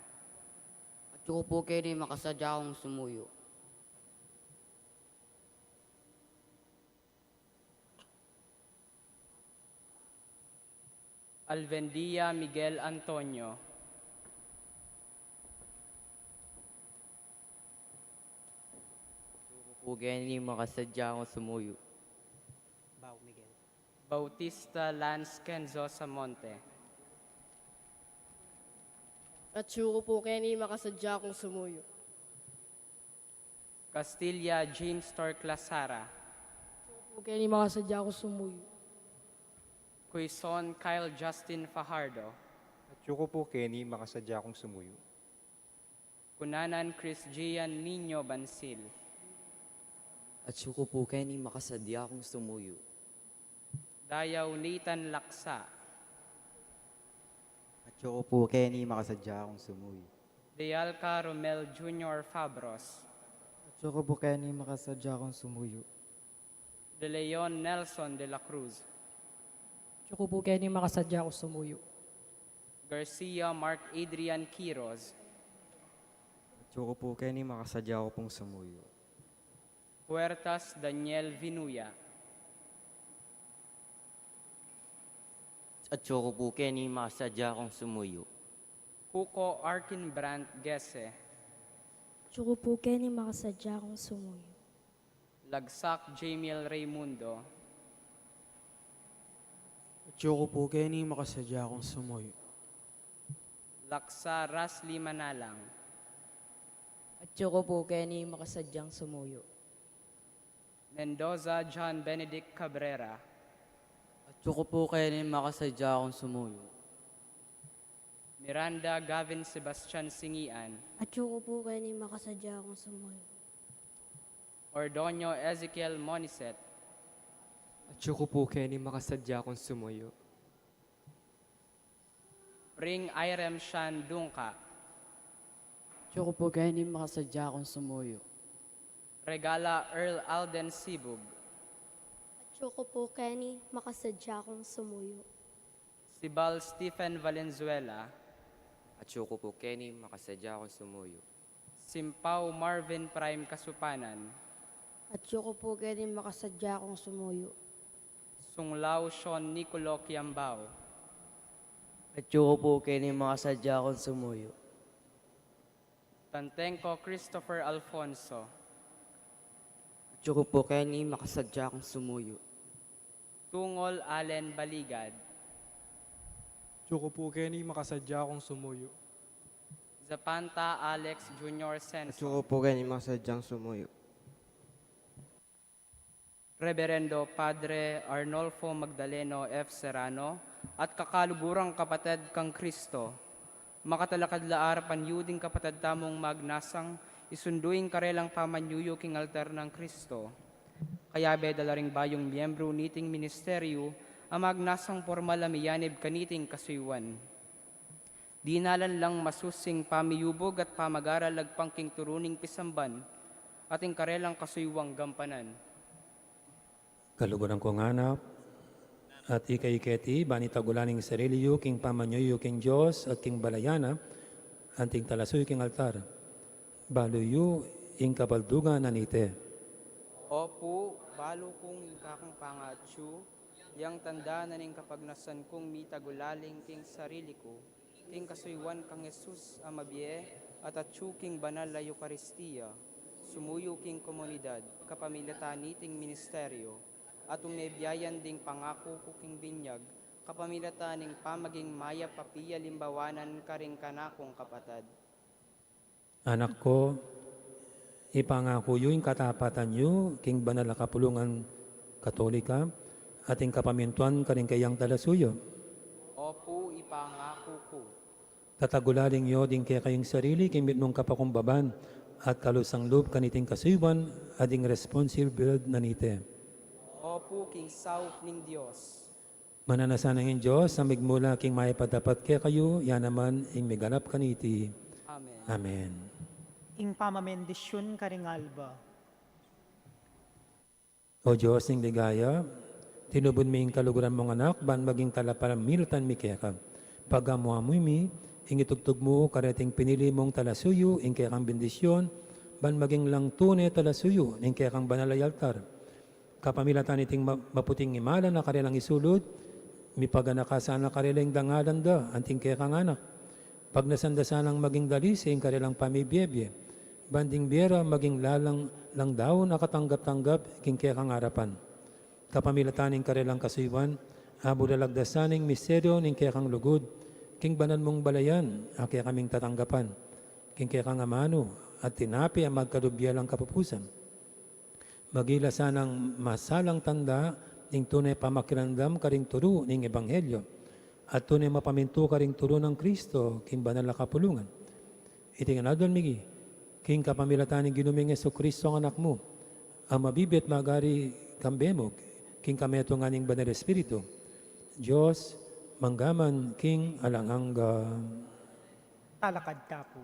Atyu ku pu keni, makasadya kung sumuyu. Alvendia Miguel Antonio. Atyu ku pu keni, makasadya kung sumuyu. Bau Miguel. Bautista Lance Kenzo Samonte. Atyu ku pu keni, makasadya kung sumuyu. Castilla James Torclasara. Atyu ku pu keni, makasadya kung sumuyu. Quezon Kyle Justin Fajardo. Atyu ku pu keni, makasadya kung sumuyu. Cunanan Chris Gian Nino Bansil. Atyu ku pu keni, makasadya kung sumuyu. Dayau Nathan Laksa. Atyu ku pu keni, makasadya kung sumuyu. Dealca Romel Junior Fabros. Atyu ku pu keni, makasadya kung sumuyu. De Leon Nelson de la Cruz. Atyu ku pu keni, makasadya kung sumuyu. Garcia Mark Adrian Quiroz. Atyu ku pu keni, makasadya ku pung sumuyu. Huertas Daniel Vinuya. Atyu ku pu keni, makasadya kung sumuyu. Huco Arkin Brandt Gese. Atyu ku pu keni, makasadya kung sumuyu. Lagsak Jamiel Raymundo. Atyu ku pu keni, makasadya kung sumuyu. Laksa Rasli Manalang. Atyu ku pu keni, makasadyang sumuyu. Mendoza John Benedict Cabrera. Atyu ku pu keni, makasadya kung sumuyu. Miranda Gavin Sebastian Singian. Atyu ku pu keni, makasadya kung sumuyu. Ordoño Ezekiel Monicet. Atyu ku pu keni, makasadya kung sumuyu. Pring Irem Shan Dungka. Atyu ku pu keni, makasadya kung sumuyu. Regala Earl Alden Sibug. Atyu ku pu keni, makasadya kung sumuyu. Sibal Stephen Valenzuela. Atyu ku pu keni, makasadya kung sumuyu. Simpau Marvin Prime Kasupanan. Atyu ku pu keni, makasadya kung sumuyu. Sunglau Sean Nicolo Kiambao. Atyu ku pu keni, makasadya kung sumuyu. Tantengco Christopher Alfonso. Atyu ku pu keni, makasadya kung sumuyu. Tungol Allen Baligad. Atyu ku pu keni, makasadya kung sumuyu. Zapanta Alex Junior Senson. Atyu ku pu keni, makasadyang sumuyu. Reberendo Padre Arnolfo Magdaleno F. Serrano at kakaluguran kapatad kang Kristo, makatalakad la arapan yu ding kapatad tamung magnasang isundu ing karelang pamanyuyu king altar nang Kristo. Kayabe da la ring bayung miyembru niting ministeryu a magnasang pormal a miyanib kaniting kasuyuan. Dinalan lang masusing pamiyubug at pamagaral agpang king turu ning pisamban at ing karelang kasuyuang gampanan. Kaluguran kung anak, at ika iketi, ban itagulaling sarili yu king pamanyuyu king Dios at king balayan na, anting talasuyu king altar. Balu yu ing kabaldugan na niti. Opu, balu kung ing kakung pangatyu, yang tanda na ning kapagnasan kung mitagulaling king sarili ku, king kasuyuan kang Jesus a mabie at atyu king banal a Eukaristia, sumuyu king komunidad, kapamilatan niting ministeryu. At umebiayan ding pangaku ku king binyag, kapamilatan ning pamaging mayap a pialimbawanan karing kanakung kapatad. Anak ku, ipangaku yu ing katapatan yu king banal a kapulungan Katolika, at ing kapamintuan karing kayang talasuyu. Opu, ipangaku ku. Tatagulaling yu ding kekayung sarili king mitmung kapakumbaban at kalusang lub kaniting kasuyuan a ding responsibilidad na nite. Opu, king saup ning Dios. Mananu sana ing Dios a migmula king mayap a dapat kekayu, ya naman ing miganap kaniti. Amen. Amen. Ing pamabendisyun karing alba. O Dios ning ligaya, tinubud mi ing kaluguran mung Anak ban maging talapamilatan mi keka. Pagamu-amu mi ing itugtug mu kareting pinili mung talasuyu ing kekang bendisyun, ban maging lang tune talasuyu ning kekang banal a altar. Kapamilatan niting ma-, maputing imala na karelang isulud, mipaganaka sana karela ing dangalan da anting kekang anak. Pagnasan da sanang maging dalise ing karelang pamibiebie, ban ding bie ra maging lalang lang daun a katanggap-tanggap king kekang arapan. Kapamilatan ning karelang kasuyuan, abulalag da sana ing misteryu ning kekang lugud king banal mung balayan a kekaming tatanggapan, king kekang amanu at tinape a magkalub bie alang kapupusan. Maging la sanang masalang tanda ning tune pamakiramdam karing turu ning ebanghelyu, at tune mapamintu karing turu nang Kristo king banal a kapulungan. Iti ngan adwan mi king kapamilatan ning Ginu ming Jesucristo a Anak mu, a mabibie at magari kambe mu king kametungan ning Banal Espiritu, Dios, mangga man king alang angga. Talakad ta pu.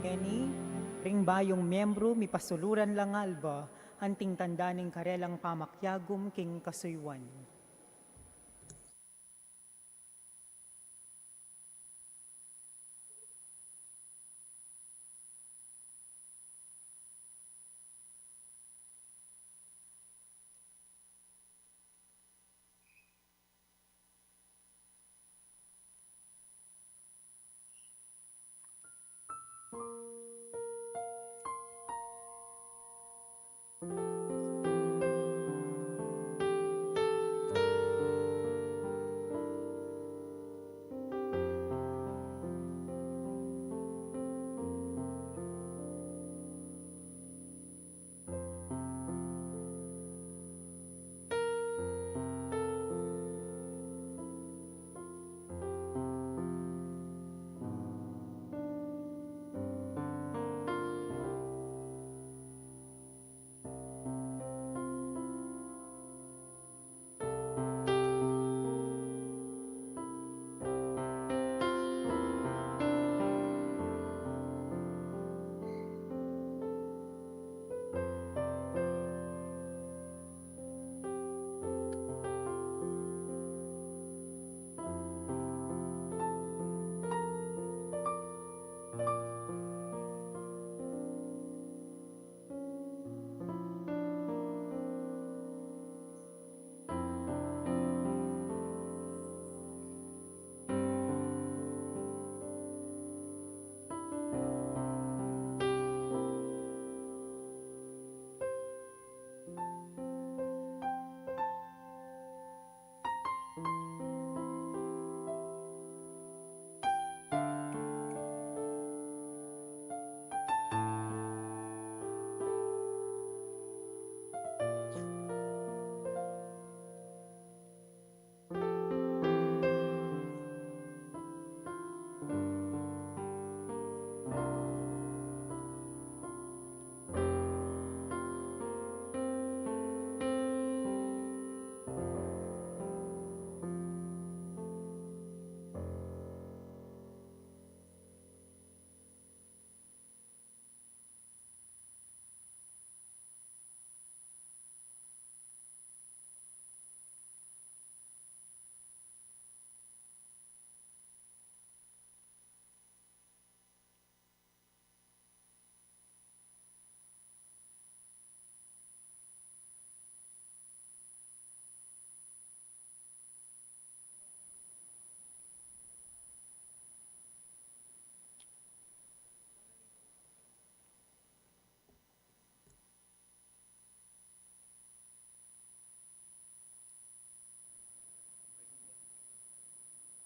Ngeni, ring bayung membru, mipasuluran lang alba, anting tanda ning karelang pamakiagum king kasuyuan.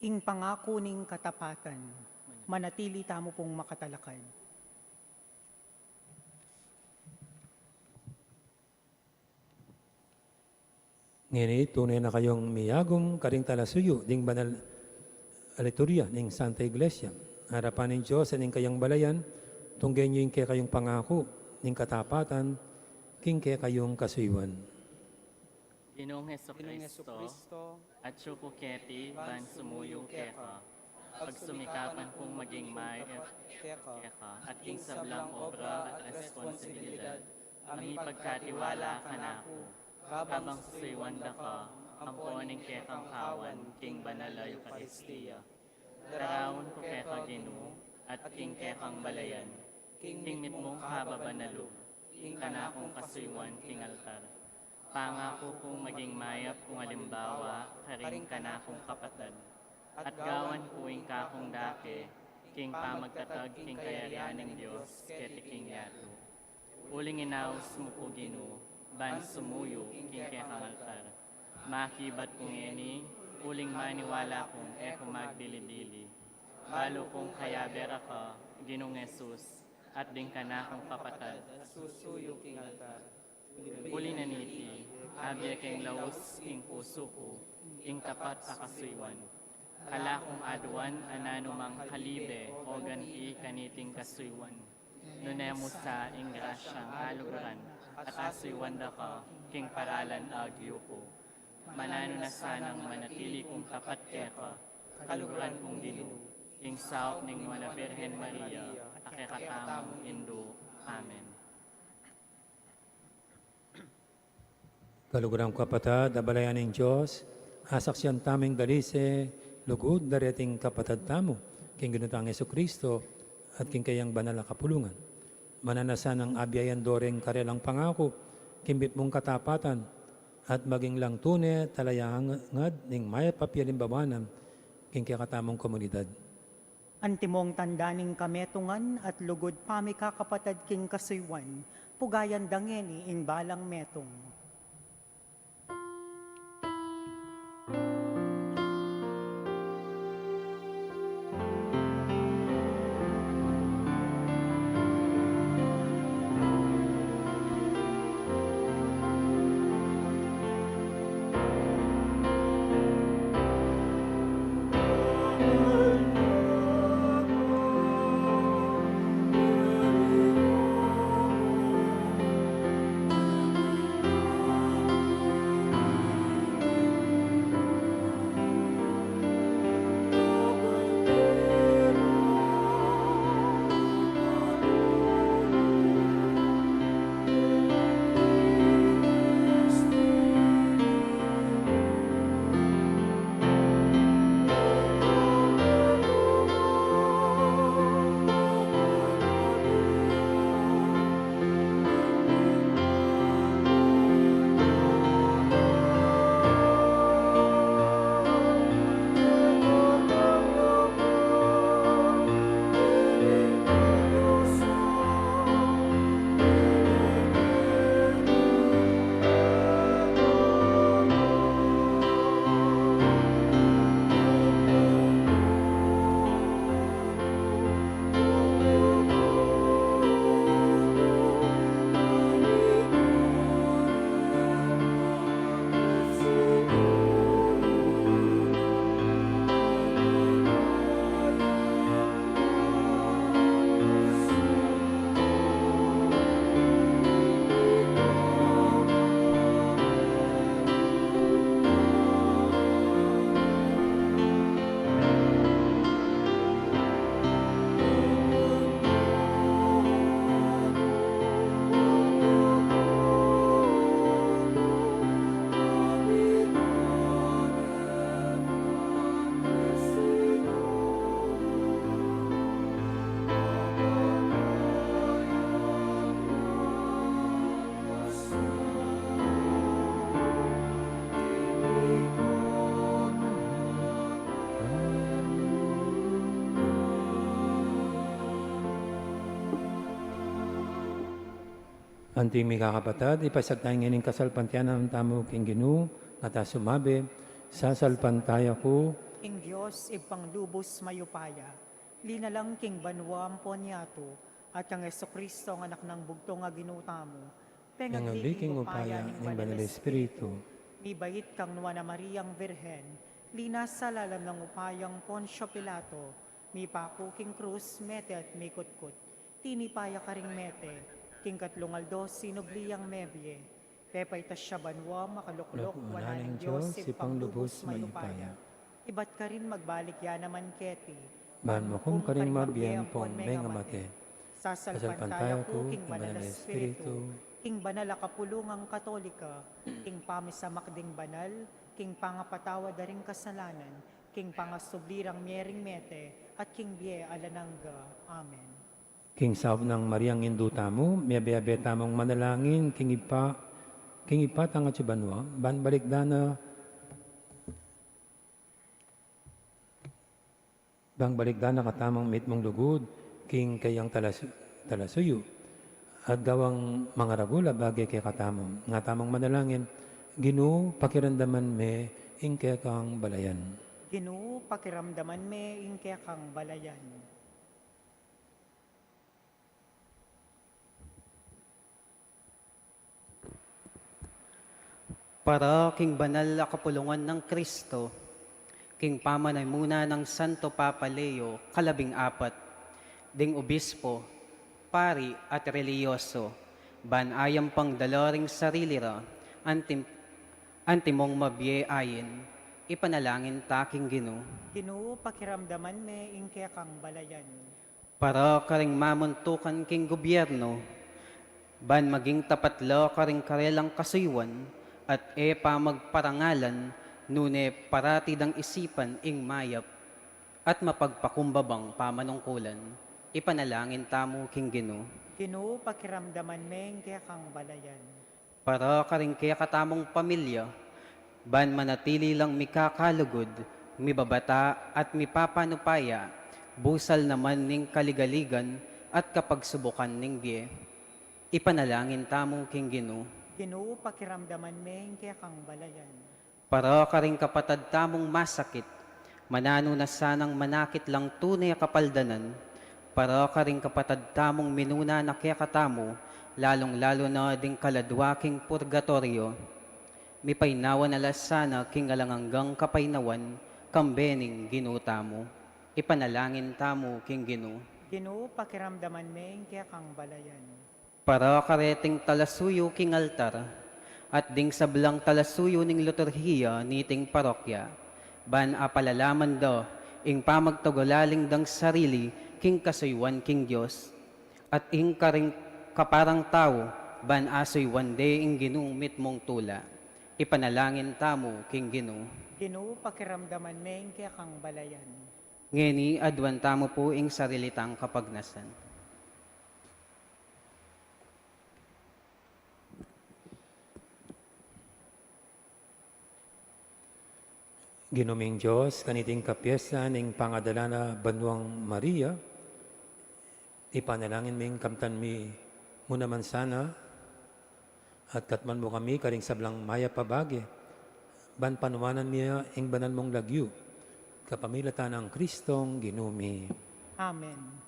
Ing pangaku ning katapatan, manatili tamu pung makatalakad. Ngeni, tune na kayung miyagum karing talasuyu ding banal a liturhiya ning Santa Iglesia. Arapan ning Dios at ning kayang balayan, tunggen yu ing kekayung pangaku ning katapatan king kekayung kasuyuan. Ginung Jesucristo, atyu ku keti ban sumuyu keka, pagsumikapan kung maging mayap keka, at king sablang obra at responsibilidad a mipagkatiwala kanaku, kabang susuyuan da ka ampo ning kekang kawan king banal a Eukaristia. Daraun ku keka Ginu, at king kekang balayan, king mitmung kababaan a lub, ing kanakung kasuyuan king altar. Pangaku kung maging mayap kung alimbawa karing kanakung kapatad, at gawan ku ing kakung dake king pamagtatag king kayarian ning Dios keti king yatu. Uling inaus mu ku Ginu, ban sumuyu king kekang altar. Makibat ku ngeni, uling maniwala kung e ku magbili-bili. Balu kung kayabe ra ka, Ginung Jesus, at ding kanakung kapatad a susuyu king altar. Uli na niti, abie keng laus king pusu ku ing tapat a kasuyuan. Ala kung aduan a nanumang kalibe o ganti kaniting kasuyuan. Nune mu sa ing grasyang kaluguran at asuyuan da ka king paralan agyu ku. Mananu na sanang manatili kung tapat keka, kaluguran kung Ginu, ing saup ning Nuan a Virgen Maria, a kekatamung Indu. Amen. Kaluguran kung kapatad, a balayan ning Dios, asaksian tamu ing dalise, lugud, dareting kapatad tamu, king Ginu tang Jesucristo, at king kayang banal a kapulungan. Mananu na sanang abiayan do ring karelang pangaku, king mitmung katapatan, at maging lang tune, talayangad ning mayap a pialimbawanan, king kekatamung komunidad. Antimong tanda ning kametungan at lugud pamikakapatad king kasuyuan, pugayan da ngeni ing balang metung. Anti mikakapatad, ipasiag tamu ngeni ing kasalpantayanan tamu king Ginu, at a sumabi, Sasalpantaya ku Ing Dios, Ibpang lubus mayupaya, linalang king banua ampon yatu, at kang Jesucristo, ang Anak nang bugtung a Ginu tamu, pengabli king upaya ning Banal Espiritu, mibait kang Nuan a Mariang Virgen, linasa lalam nang upayang Poncio Pilato, mipaku king krus, mete at mikutkut, tinipa ya karing mete, king katlung aldo sinubli yang mebie, pepaitas ya banua, makaluklok wanan ning Dios, Ibpang lubus mayupaya. Ibat karin magbalik ya naman keti, ban makum karing mabie ampon mengamate. Sasalpantaya ku king Banal a Espiritu, king banal a kapulungan Katolika, king pamisamak ding banal, king pangapatawad da ring kasalanan, king pangasubli rang mie ring mete, at king bie alang angga. Amen. King saup nang Mariang Indu tamu, miyabe-abe tamung manalangin king Ibpa, king Ibpa tang atsu banua, ban balikdan na, ban balikdan na katamung mitmung lugud king kayang talasu-, talasuyu, at gawang mangaragul a bage kekatamu. Nga tamung manalangin, Ginu, pakiramdaman me ing kekang balayan. Ginu, pakiramdaman me ing kekang balayan. Para king banal a kapulungan nang Kristo, king pamanamuna nang Santo Papa Leo kalabing apat, ding obispo, pari at relihiyoso, ban ayampang dala ring sarili ra, antim-, antimong mabie ain, ipanalangin ta king Ginu. Ginu, pakiramdaman me ing kekang balayan. Para karing mamuntukan king gubyernu, ban maging tapat la karing karelang kasuyuan, at e pa magparangalan, nune parati dang isipan ing mayap at mapagpakumbabang pamanungkulan, ipanalangin tamu king Ginu. Ginu, pakiramdaman me ing kekang balayan. Para karing kekatamung pamilya, ban manatili lang mikakalugud, mibabata at mipapanupaya, busal naman ning kaligaligan at kapagsubukan ning bie. Ipanalangin tamu king Ginu. Ginu, pakiramdaman me ing kekang balayan. Para karing kapatad tamung masakit, mananu na sanang manakit lang tune a kapaldanan, para karing kapatad tamung minuna na kekatamu, lalung-lalu na ding kaladua king purgatoryo, mipaynawa na la sana king alang anggang kapaynawan, kambe ning Ginu tamu. Ipanalangin tamu king Ginu. Ginu, pakiramdaman me ing kekang balayan. Para kareting talasuyu king altar, at ding sablang talasuyu ning liturhiya niting parokya, ban apalalaman da ing pamagtagulaling dang sarili king kasuyuan king Dios, at ing karing kaparang tau, ban asuyuan de ing Ginu mitmung tula. Ipanalangin tamu king Ginu. Ginu, pakiramdaman me ing kekang balayan. Ngeni, aduan tamu pu ing sarili tang kapagnasan. Ginu ming Dios, kaniting kapiestan ning pangadala na Banuang Maria, ipanalangin ming kamtan mi mu naman sana, at katmuan mu kami karing sablang mayap a bage, ban panuanan mi ing banal mung lagyu, kapamilatan nang Kristong Ginu mi. Amen.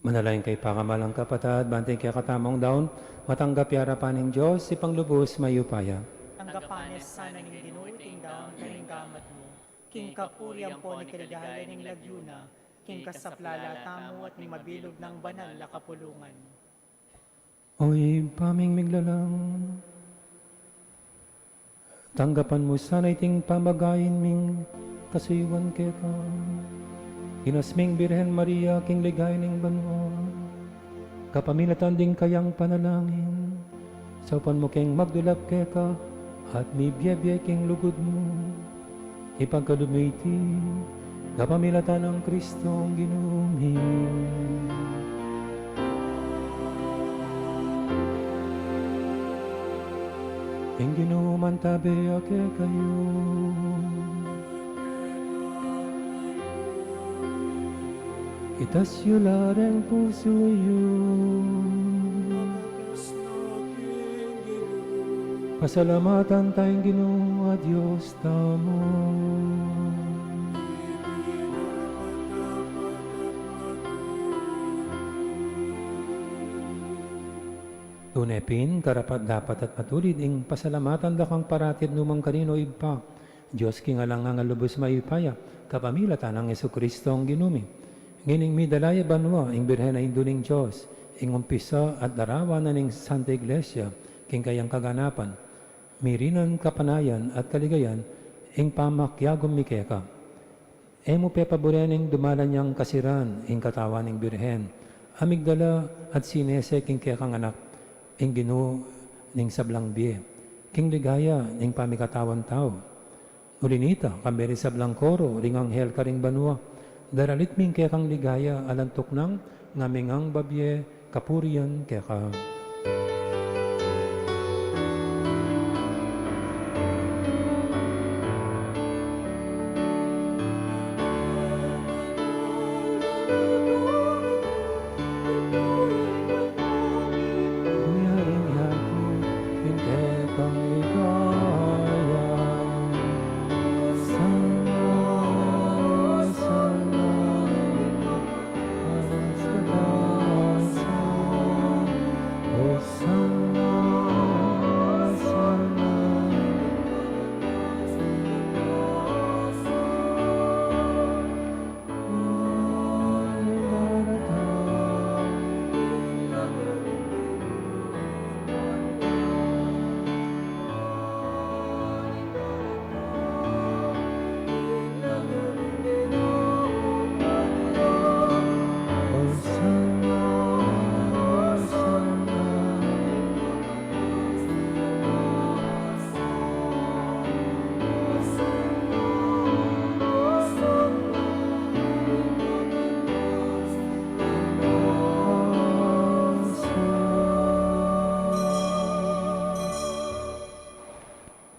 Manalangin kayu, pakamalan kung kapatad, bang ing kekatamung daun matanggap ya arapan ning Dios, Ibpang lubus mayupaya. Tanggapan na sana ning Ginu iting daun karing gamat mu, king kapurian ampon king kaligayan ning lagyu na, king kasaplalan tamu at ning mabilug nang banal a kapulungan. O Ibpa ming miglalang, tanggapan mu sana iting pamagain ming kasuyuan keka. Inas ming Birhen Maria, king ligaya ning banua, kapamilatan ding kayang panalangin, saupan mu keng magdulap keka at mibie-bie king lugud mu. Ipagkalub mi iti kapamilatan nang Kristong Ginu mi. Ing Ginu mantabe ya kekayu. Itas yu la ring pusu yu. Pasalamatan taya ing Ginu a Dios tamu. Tune pin, karapat-dapat at matulid ing pasalamatan da kang parati at nukarin man, O Ibpa, Dios king alang angga, lubus mayupaya, kapamilatan nang Jesucristo a Ginu mi. Ngening midala ya banua ing Birhen a Indu ning Dios, ing umpisa at larawan na ning Santa Iglesia king kayang kaganapan, mirinan kapanayan at kaligayan ing pamakiagum mi keka. E mu pepaburen ing dumalan yang kasiran ing katawan ning Birhen a migdala at sinese king kekang anak, ing Ginu ning sablang bie, king ligaya ning pamikatawan tau. Uli nita, kambe ring sablang koro ring anghel karing banua, daralit mi ing kekang ligaya alang tuknang ngamingang babie kapurian keka. Uyaring yatu ing kekang ligaya. Sana, sana,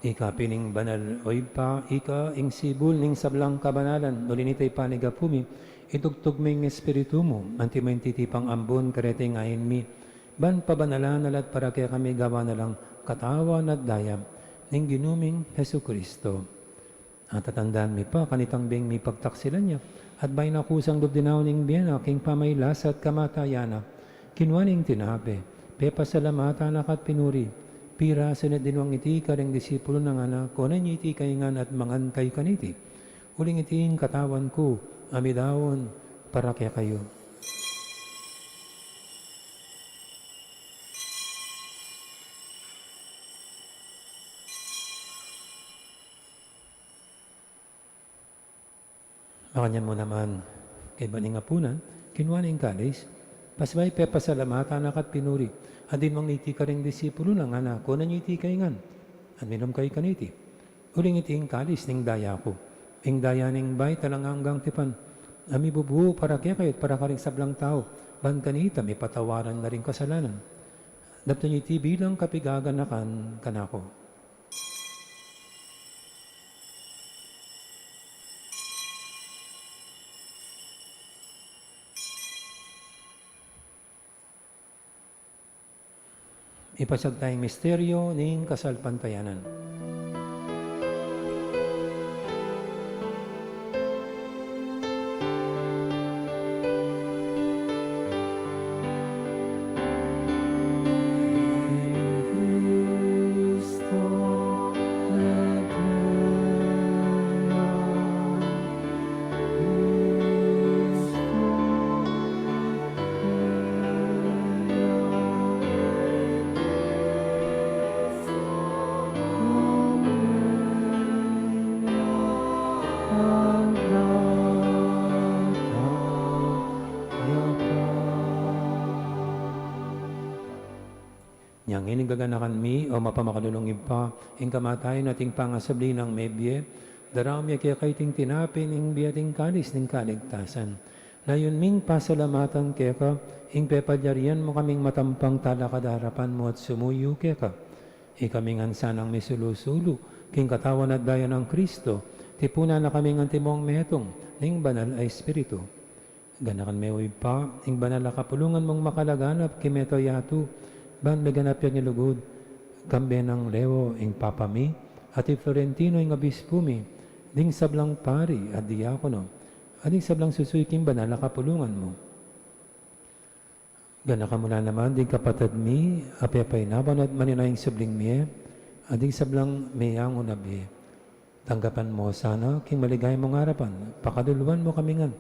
Ika pin ing banal, O Ibpa, ika ing sibul ning sablang kabanalan. Uli nita, Ibpa ning gapu mi, itugtug mu ing Espiritu mu, anti mintiti pang ambun kareti ing ain mi, ban pabanalan na la at para kekami gawan na lang katawan at daya ning Ginu ming Jesucristo. At tatandaan mi pa kanitang beng mipagtaksilan ya, at bayu na kusang lub dinaun ing bie na king pamailasa at kamatayan na, kinua ne ing tinape, pepasalamatan na ka at pinuri, pirasu ne at dinwang iti karing disipulu na, ngana, kunan ye iti kayu ngan at mangan kayu kaniti. Uling iti ing katawan ku a midaun para kekayu. Makanyan mu naman, kaybat ning apunan, kinua ne ing kalis, pasibayu pepasalamatan na ka at pinuri, at dinwang ne iti karing disipulu na, ngana, kunan ye iti kayu ngan at minum kayu kaniti. Uling iti ing kalis ning daya ku, ing daya ning bayu at alang anggang tipan, a mibubu para kekayu at para karing sablang tau, ban kanita mipatawaran na ring kasalanan. Daptan ye iti bilang kapaganakan kanaku. Ipasiag taya ing misteryu ning kasalpantayanan. Nangini gaganakan mi, o mapamakalulung Ibpa, ing kamatayan at ing pangasubli nang mebie, darame mi keka iting tinape ning bie at ing kalis ning kaligtasan. Layun ming pasalamatan keka, ing pepalyarian mu kaming matampang talakad king arapan mu at sumuyu keka. Ikami ngan sanang misulu-sulu king katawan at daya nang Kristo, tipunan na kaming antimong metung ning Banal a Espiritu. Ganakan me, o Ibpa, ing banal a kapulungan mung makalaganap king mabilug a yatu, ban meganap ya ing lugud, kambe nang Leo ing Papa mi, at i Florentino ing Obispu mi, ding sablang pari at diakono, at ding sablang susuyu king banal a kapulungan mu. Ganakan mu la naman ding kapatad mi a pepainawan at manenaya king subling mie, at ding sablang meangu na bie. Tanggapan mu sana king maligaya mung arapan, pakaluluan mu kami ngan,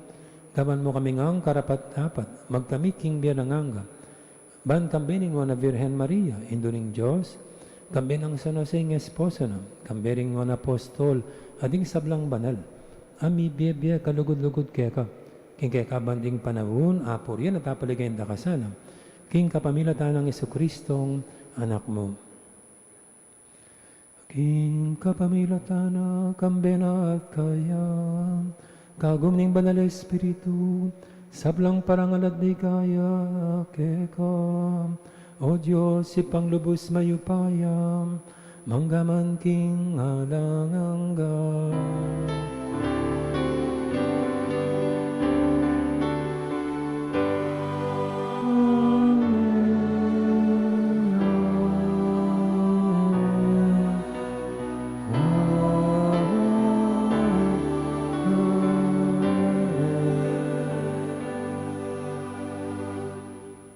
gawan mu kami ngan karapat-dapat magkamit king bie alang angga, ban kambe ning Nuan a Virgen Maria, Indu ning Dios, kambe nang San Jose ing esposo na, kambe ring nuan a apostol, at ding sablang banal a mibie-bie kalugud-lugud keka, king kekabang ding panaun, apurian at apaligayan da ka sana, king kapamilatan nang Jesucristong Anak mu. King kapamilatan na, kambe na at kaya, kagum ning Banal a Espiritu, sablang parangal at ligaya keka, O Dios, Ibpang lubus mayupaya, mangga man king alang angga.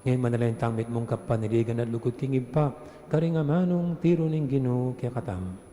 Ngeni manalangin tang mitmung kapanaligan at lugud king Ibpa, karing amanung tiru ning Ginu kekatamu.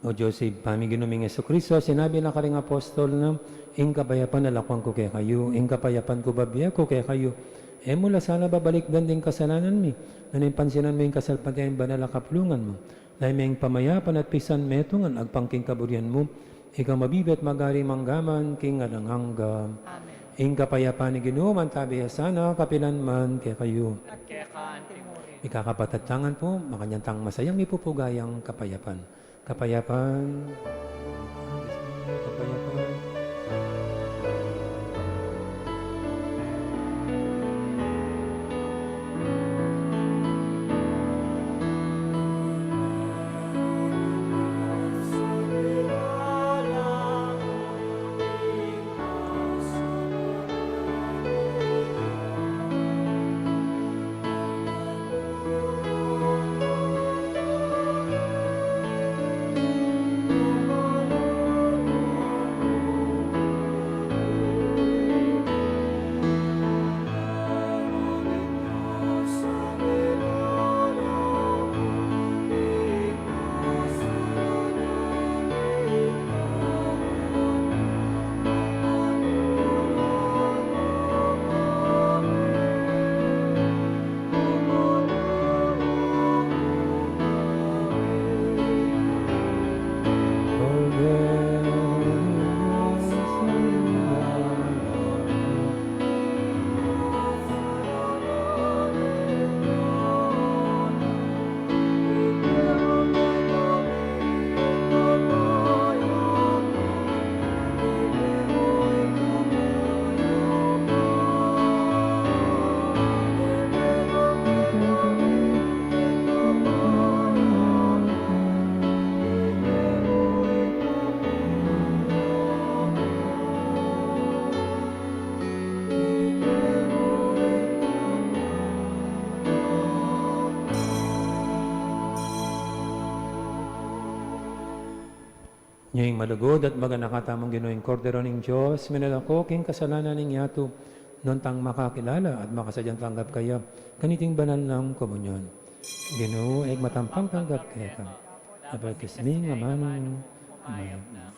O Dios, Ibpa mi, Ginu ming Jesucristo, sinabi na karing apostol na, "Ing kapayapan lakuan ku kekayu, ing kapayapan ku bibie ku kekayu." E mu la sana babalikdan ding kasalanan mi, nune pansinan mu ing kasalpantayanan ning banal a kapulungan mu. Layun me ing pamayapan at pisan metungan agpang king kaburian mu, ika a mabibie at magari mangga man king alang angga. Amen. Ing kapayapan ning Ginu mantabi ya sana kapilan man kekayu. At keka antimurin. Ikakapatad tang ampo, makanyan tang masayang mipupugayang kapayapan. Kapayapan. Kapayapan. Ing malugud at maganaka tamung Ginu, ing Kordero ning Dios, minalako king kasalanan ning yatu, nuan tang makakilala at makasadyang tanggap kaya, kaniting banal nang komunyon. Ginu, e ku matampang tanggap keka, apagkas ing amanu mu, amen.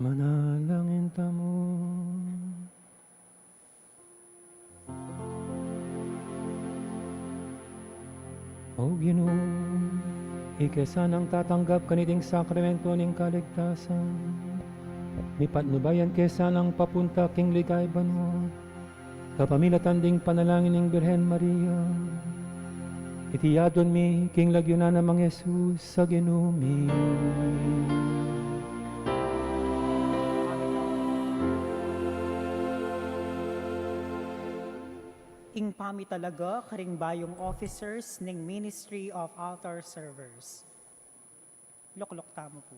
Manalangin tamu. O Ginu, ika sanang tatanggap kaniting sakramento ning kaligtasan, mipatnubayan ke sanang papunta king ligaya banua, kapamilatan ding panalangin ning Birhen Maria. Iti adwan mi king lagyu na nang Mang Jesus a Ginu mi. Ing pamitalaga karing bayung officers ning Ministry of Altar Servers. Lukluk tamu pu.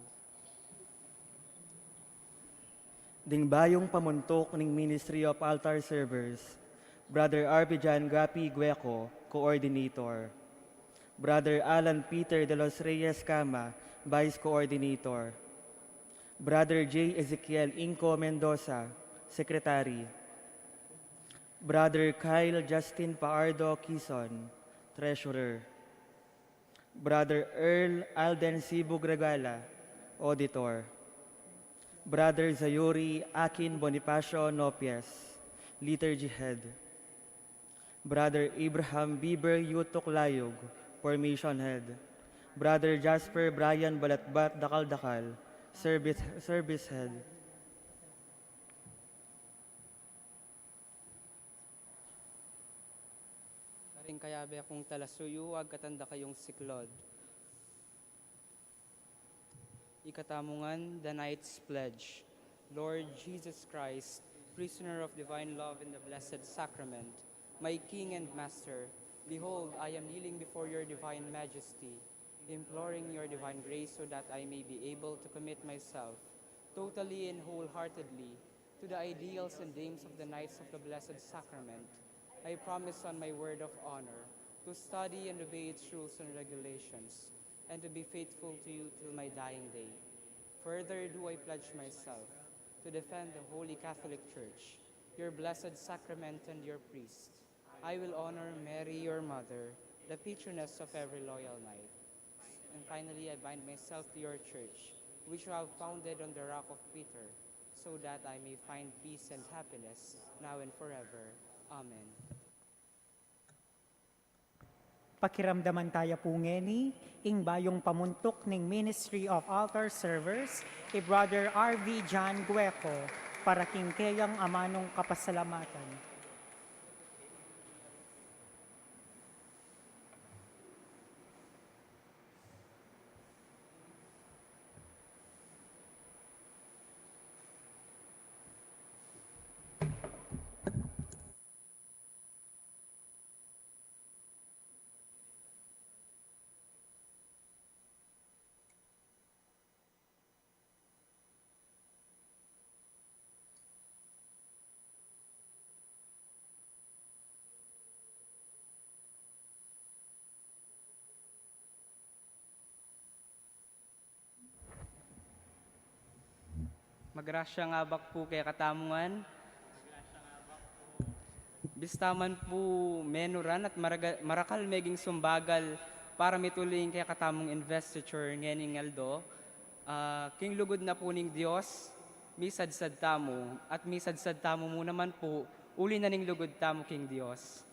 Ding bayung pamuntuk ning Ministry of Altar Servers, Brother Arvijan Gapi Gueco, Coordinator. Brother Alan Peter de los Reyes Cama, Vice Coordinator. Brother J Ezekiel Inco Mendoza, Secretary. Brother Kyle Justin Paardo Quizon, Treasurer. Brother Earl Alden Sibu Gregala, Auditor. Brother Zayuri Akin Bonifacio Nopias, Liturgy Head. Brother Abraham Bieber Yutuk Layug, Formation Head. Brother Jasper Brian Balatbat Dakal-Dakal, Service, Service Head. Karing kayabe kung talasuyu, agkatan da kayung siklaud. Ikatamu ngan, the Knight's Pledge. Lord Jesus Christ, prisoner of divine love in the Blessed Sacrament, my King and Master, behold, I am kneeling before your divine majesty, imploring your divine grace so that I may be able to commit myself totally and wholeheartedly to the ideals and aims of the Knights of the Blessed Sacrament. I promise on my word of honor to study and obey its rules and regulations, and to be faithful to you till my dying day. Further do I pledge myself to defend the Holy Catholic Church, your Blessed Sacrament, and your priests. I will honor Mary, your mother, the patroness of every loyal knight. And finally, I bind myself to your church, which you have founded on the rock of Peter, so that I may find peace and happiness now and forever. Amen. Pakiramdaman taya pu ngeni ing bayung pamuntuk ning Ministry of Altar Servers, i Brother R V John Gueco, para king keyang amanung kapasalamatan. Magrasyang abak pu kekatamu ngan. Bista man pu menuran at maraga-, marakal meging sumbagal para mituli ing kekatamung investiture ngening aldo, ah, king lugud na pu ning Dios, misadsad tamu, at misadsad tamu mu naman pu, uli na ning lugud tamu king Dios.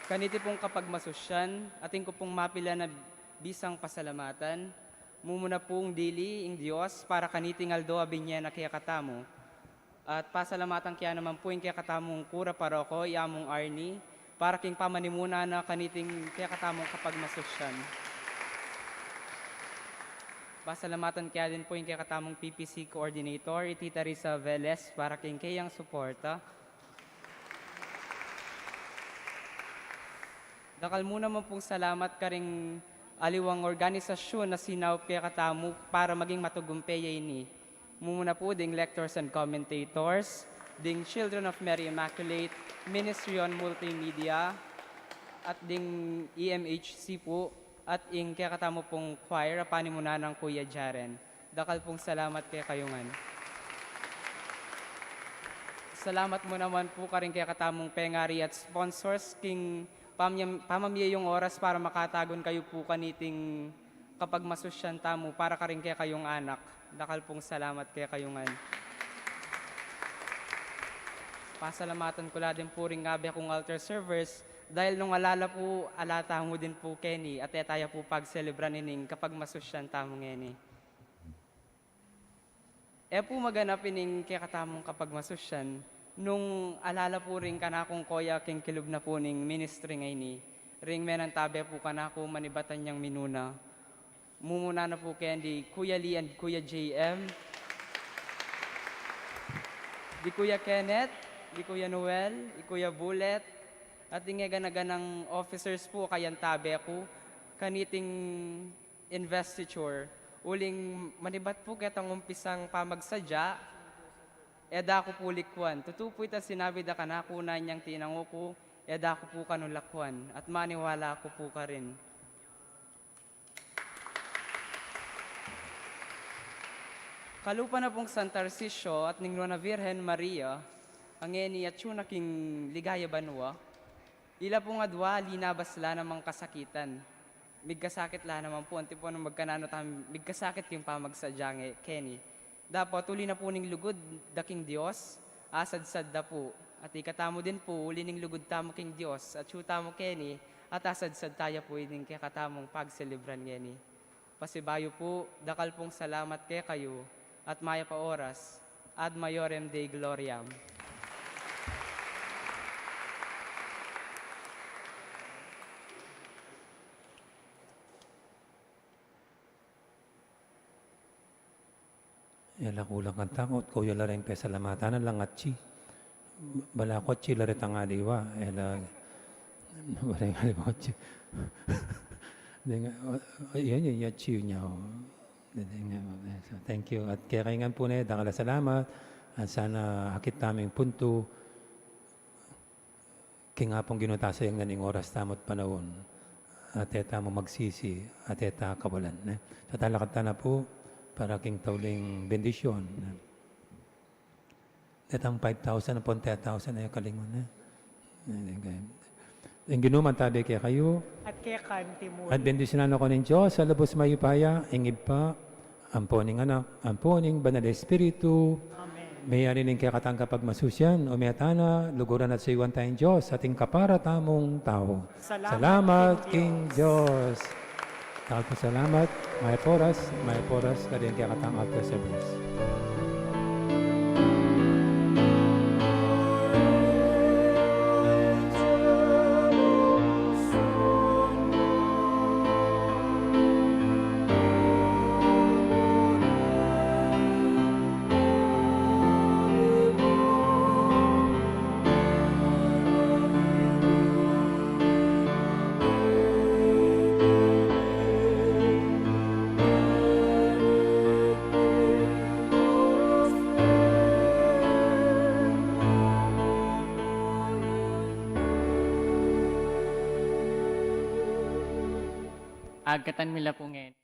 Kaniti pung kapagmasusyan, atin ku pung mapilan a bisang pasalamatan, mumuna pung dili ing Dios para kaniting aldo a binie na kekatamu. At pasalamatan ke naman pu ing kekatamung kura paroko, i Among Arnie, para king pamanimuna na kaniting kekatamung kapagmasusyan. Pasalamatan ke din pu ing kekatamung P P C coordinator, i Tita Risa Velez, para king keyang suporta. Dakal mu naman pung salamat karing aliwang organisasyun a sinaup kekatamu para maging matagumpe ya ini. Mumuna pu ding lectors and commentators, ding Children of Mary Immaculate, Ministry on Multimedia, at ding E M H C pu, at ing kekatamu pung choir a panimunan nang Kuya Jaren. Dakal pung salamat kekayu ngan. Salamat mu naman pu karing kekatamung pengari at sponsors king pamyam-, pamamie yung oras para makatagun kayu pu kaniting kapagmasusyan tamu para karing kekayung anak. Dakal pung salamat kekayu ngan. Pasalamatan ku la din pu ring abe kung altar servers, dahil nung ala la pu, ala tamu din pu keni, at e taya pu pagselebran ining kapagmasusyan tamu ngeni. E pu maganap ining kekatamung kapagmasusyan, nung ala la pu ring kanakung koya king kilub na pu ning ministry ngeni, ring menantabe pu kanaku manibatan yang minuna. Mumuna na pu keni di Kuya Lee and Kuya J M, di Kuya Kenneth, di Kuya Noel, di Kuya Bullet, at ding e gana-ganang officers pu kayantabe ku kaniting investiture, uling manibat pu ketang umpisang pamagsadya, e da ku pu likwan. Tutu pu itang sinabi da kanaku nung tinangu ku, e da ku pu kanu lakwan, at maniwala ku pu karin. Kalupa na pung San Tarcisio at ning Nuan a Virgen Maria, a ngeni atyu na king ligaya banua, ila pung adua linabas la namang kasakitan. Migkasakit la naman pu, anti pu nung magkananu tamu migkasakit king pamagsadya nge-, keni. Dapot uli na pu ning lugud da king Dios, asadsad da pu. At ikatamu din pu, uli ning lugud tamu king Dios, atyu tamu keni, at asadsad taya pu ining kekatamung pagselebran ngeni. Pasibayu pu, dakal pung salamat kekayu, at mayap a oras, ad maiorem Dei gloriam. E la kulang kang takut, kauya la ring pesalamatan na lang atsi. Bala ku atsi la retang aliwa, e la, bala ring aliwa atsi. Deng, o, o, yan, yan, yan, atsi nya, o. Deng, o, e, so, thank you. At kekayu ngan pu ne, dakal a salamat. At sana akit tamu ing puntu. King Apung Ginu, tasayang na ning oras tamu't panaun, at e tamu magsisi, at e ta kawalan, ne? Sa talakad ta na pu, para king tauling bendisyon, ne? Detang five thousand, ampon ten thousand, e kalingu, ne? Ing Ginu mantabe kekayu. At keka naman. At bendisyunan na kayu ning Dios a lubus mayupaya, ing Ibpa, ampo ning Anak, ampo ning Banal a Espiritu. Amen. Meyari ning kekatang kapagmasusyan, o meta na, luguran at sayuan taya ning Dios, ating kapara tamung tau. Salamat king Dios. Salamat king Dios. Dakal pung salamat, mayap a oras, mayap a oras, karing kekatang altar servers. Agkatan mi la pu ngeni.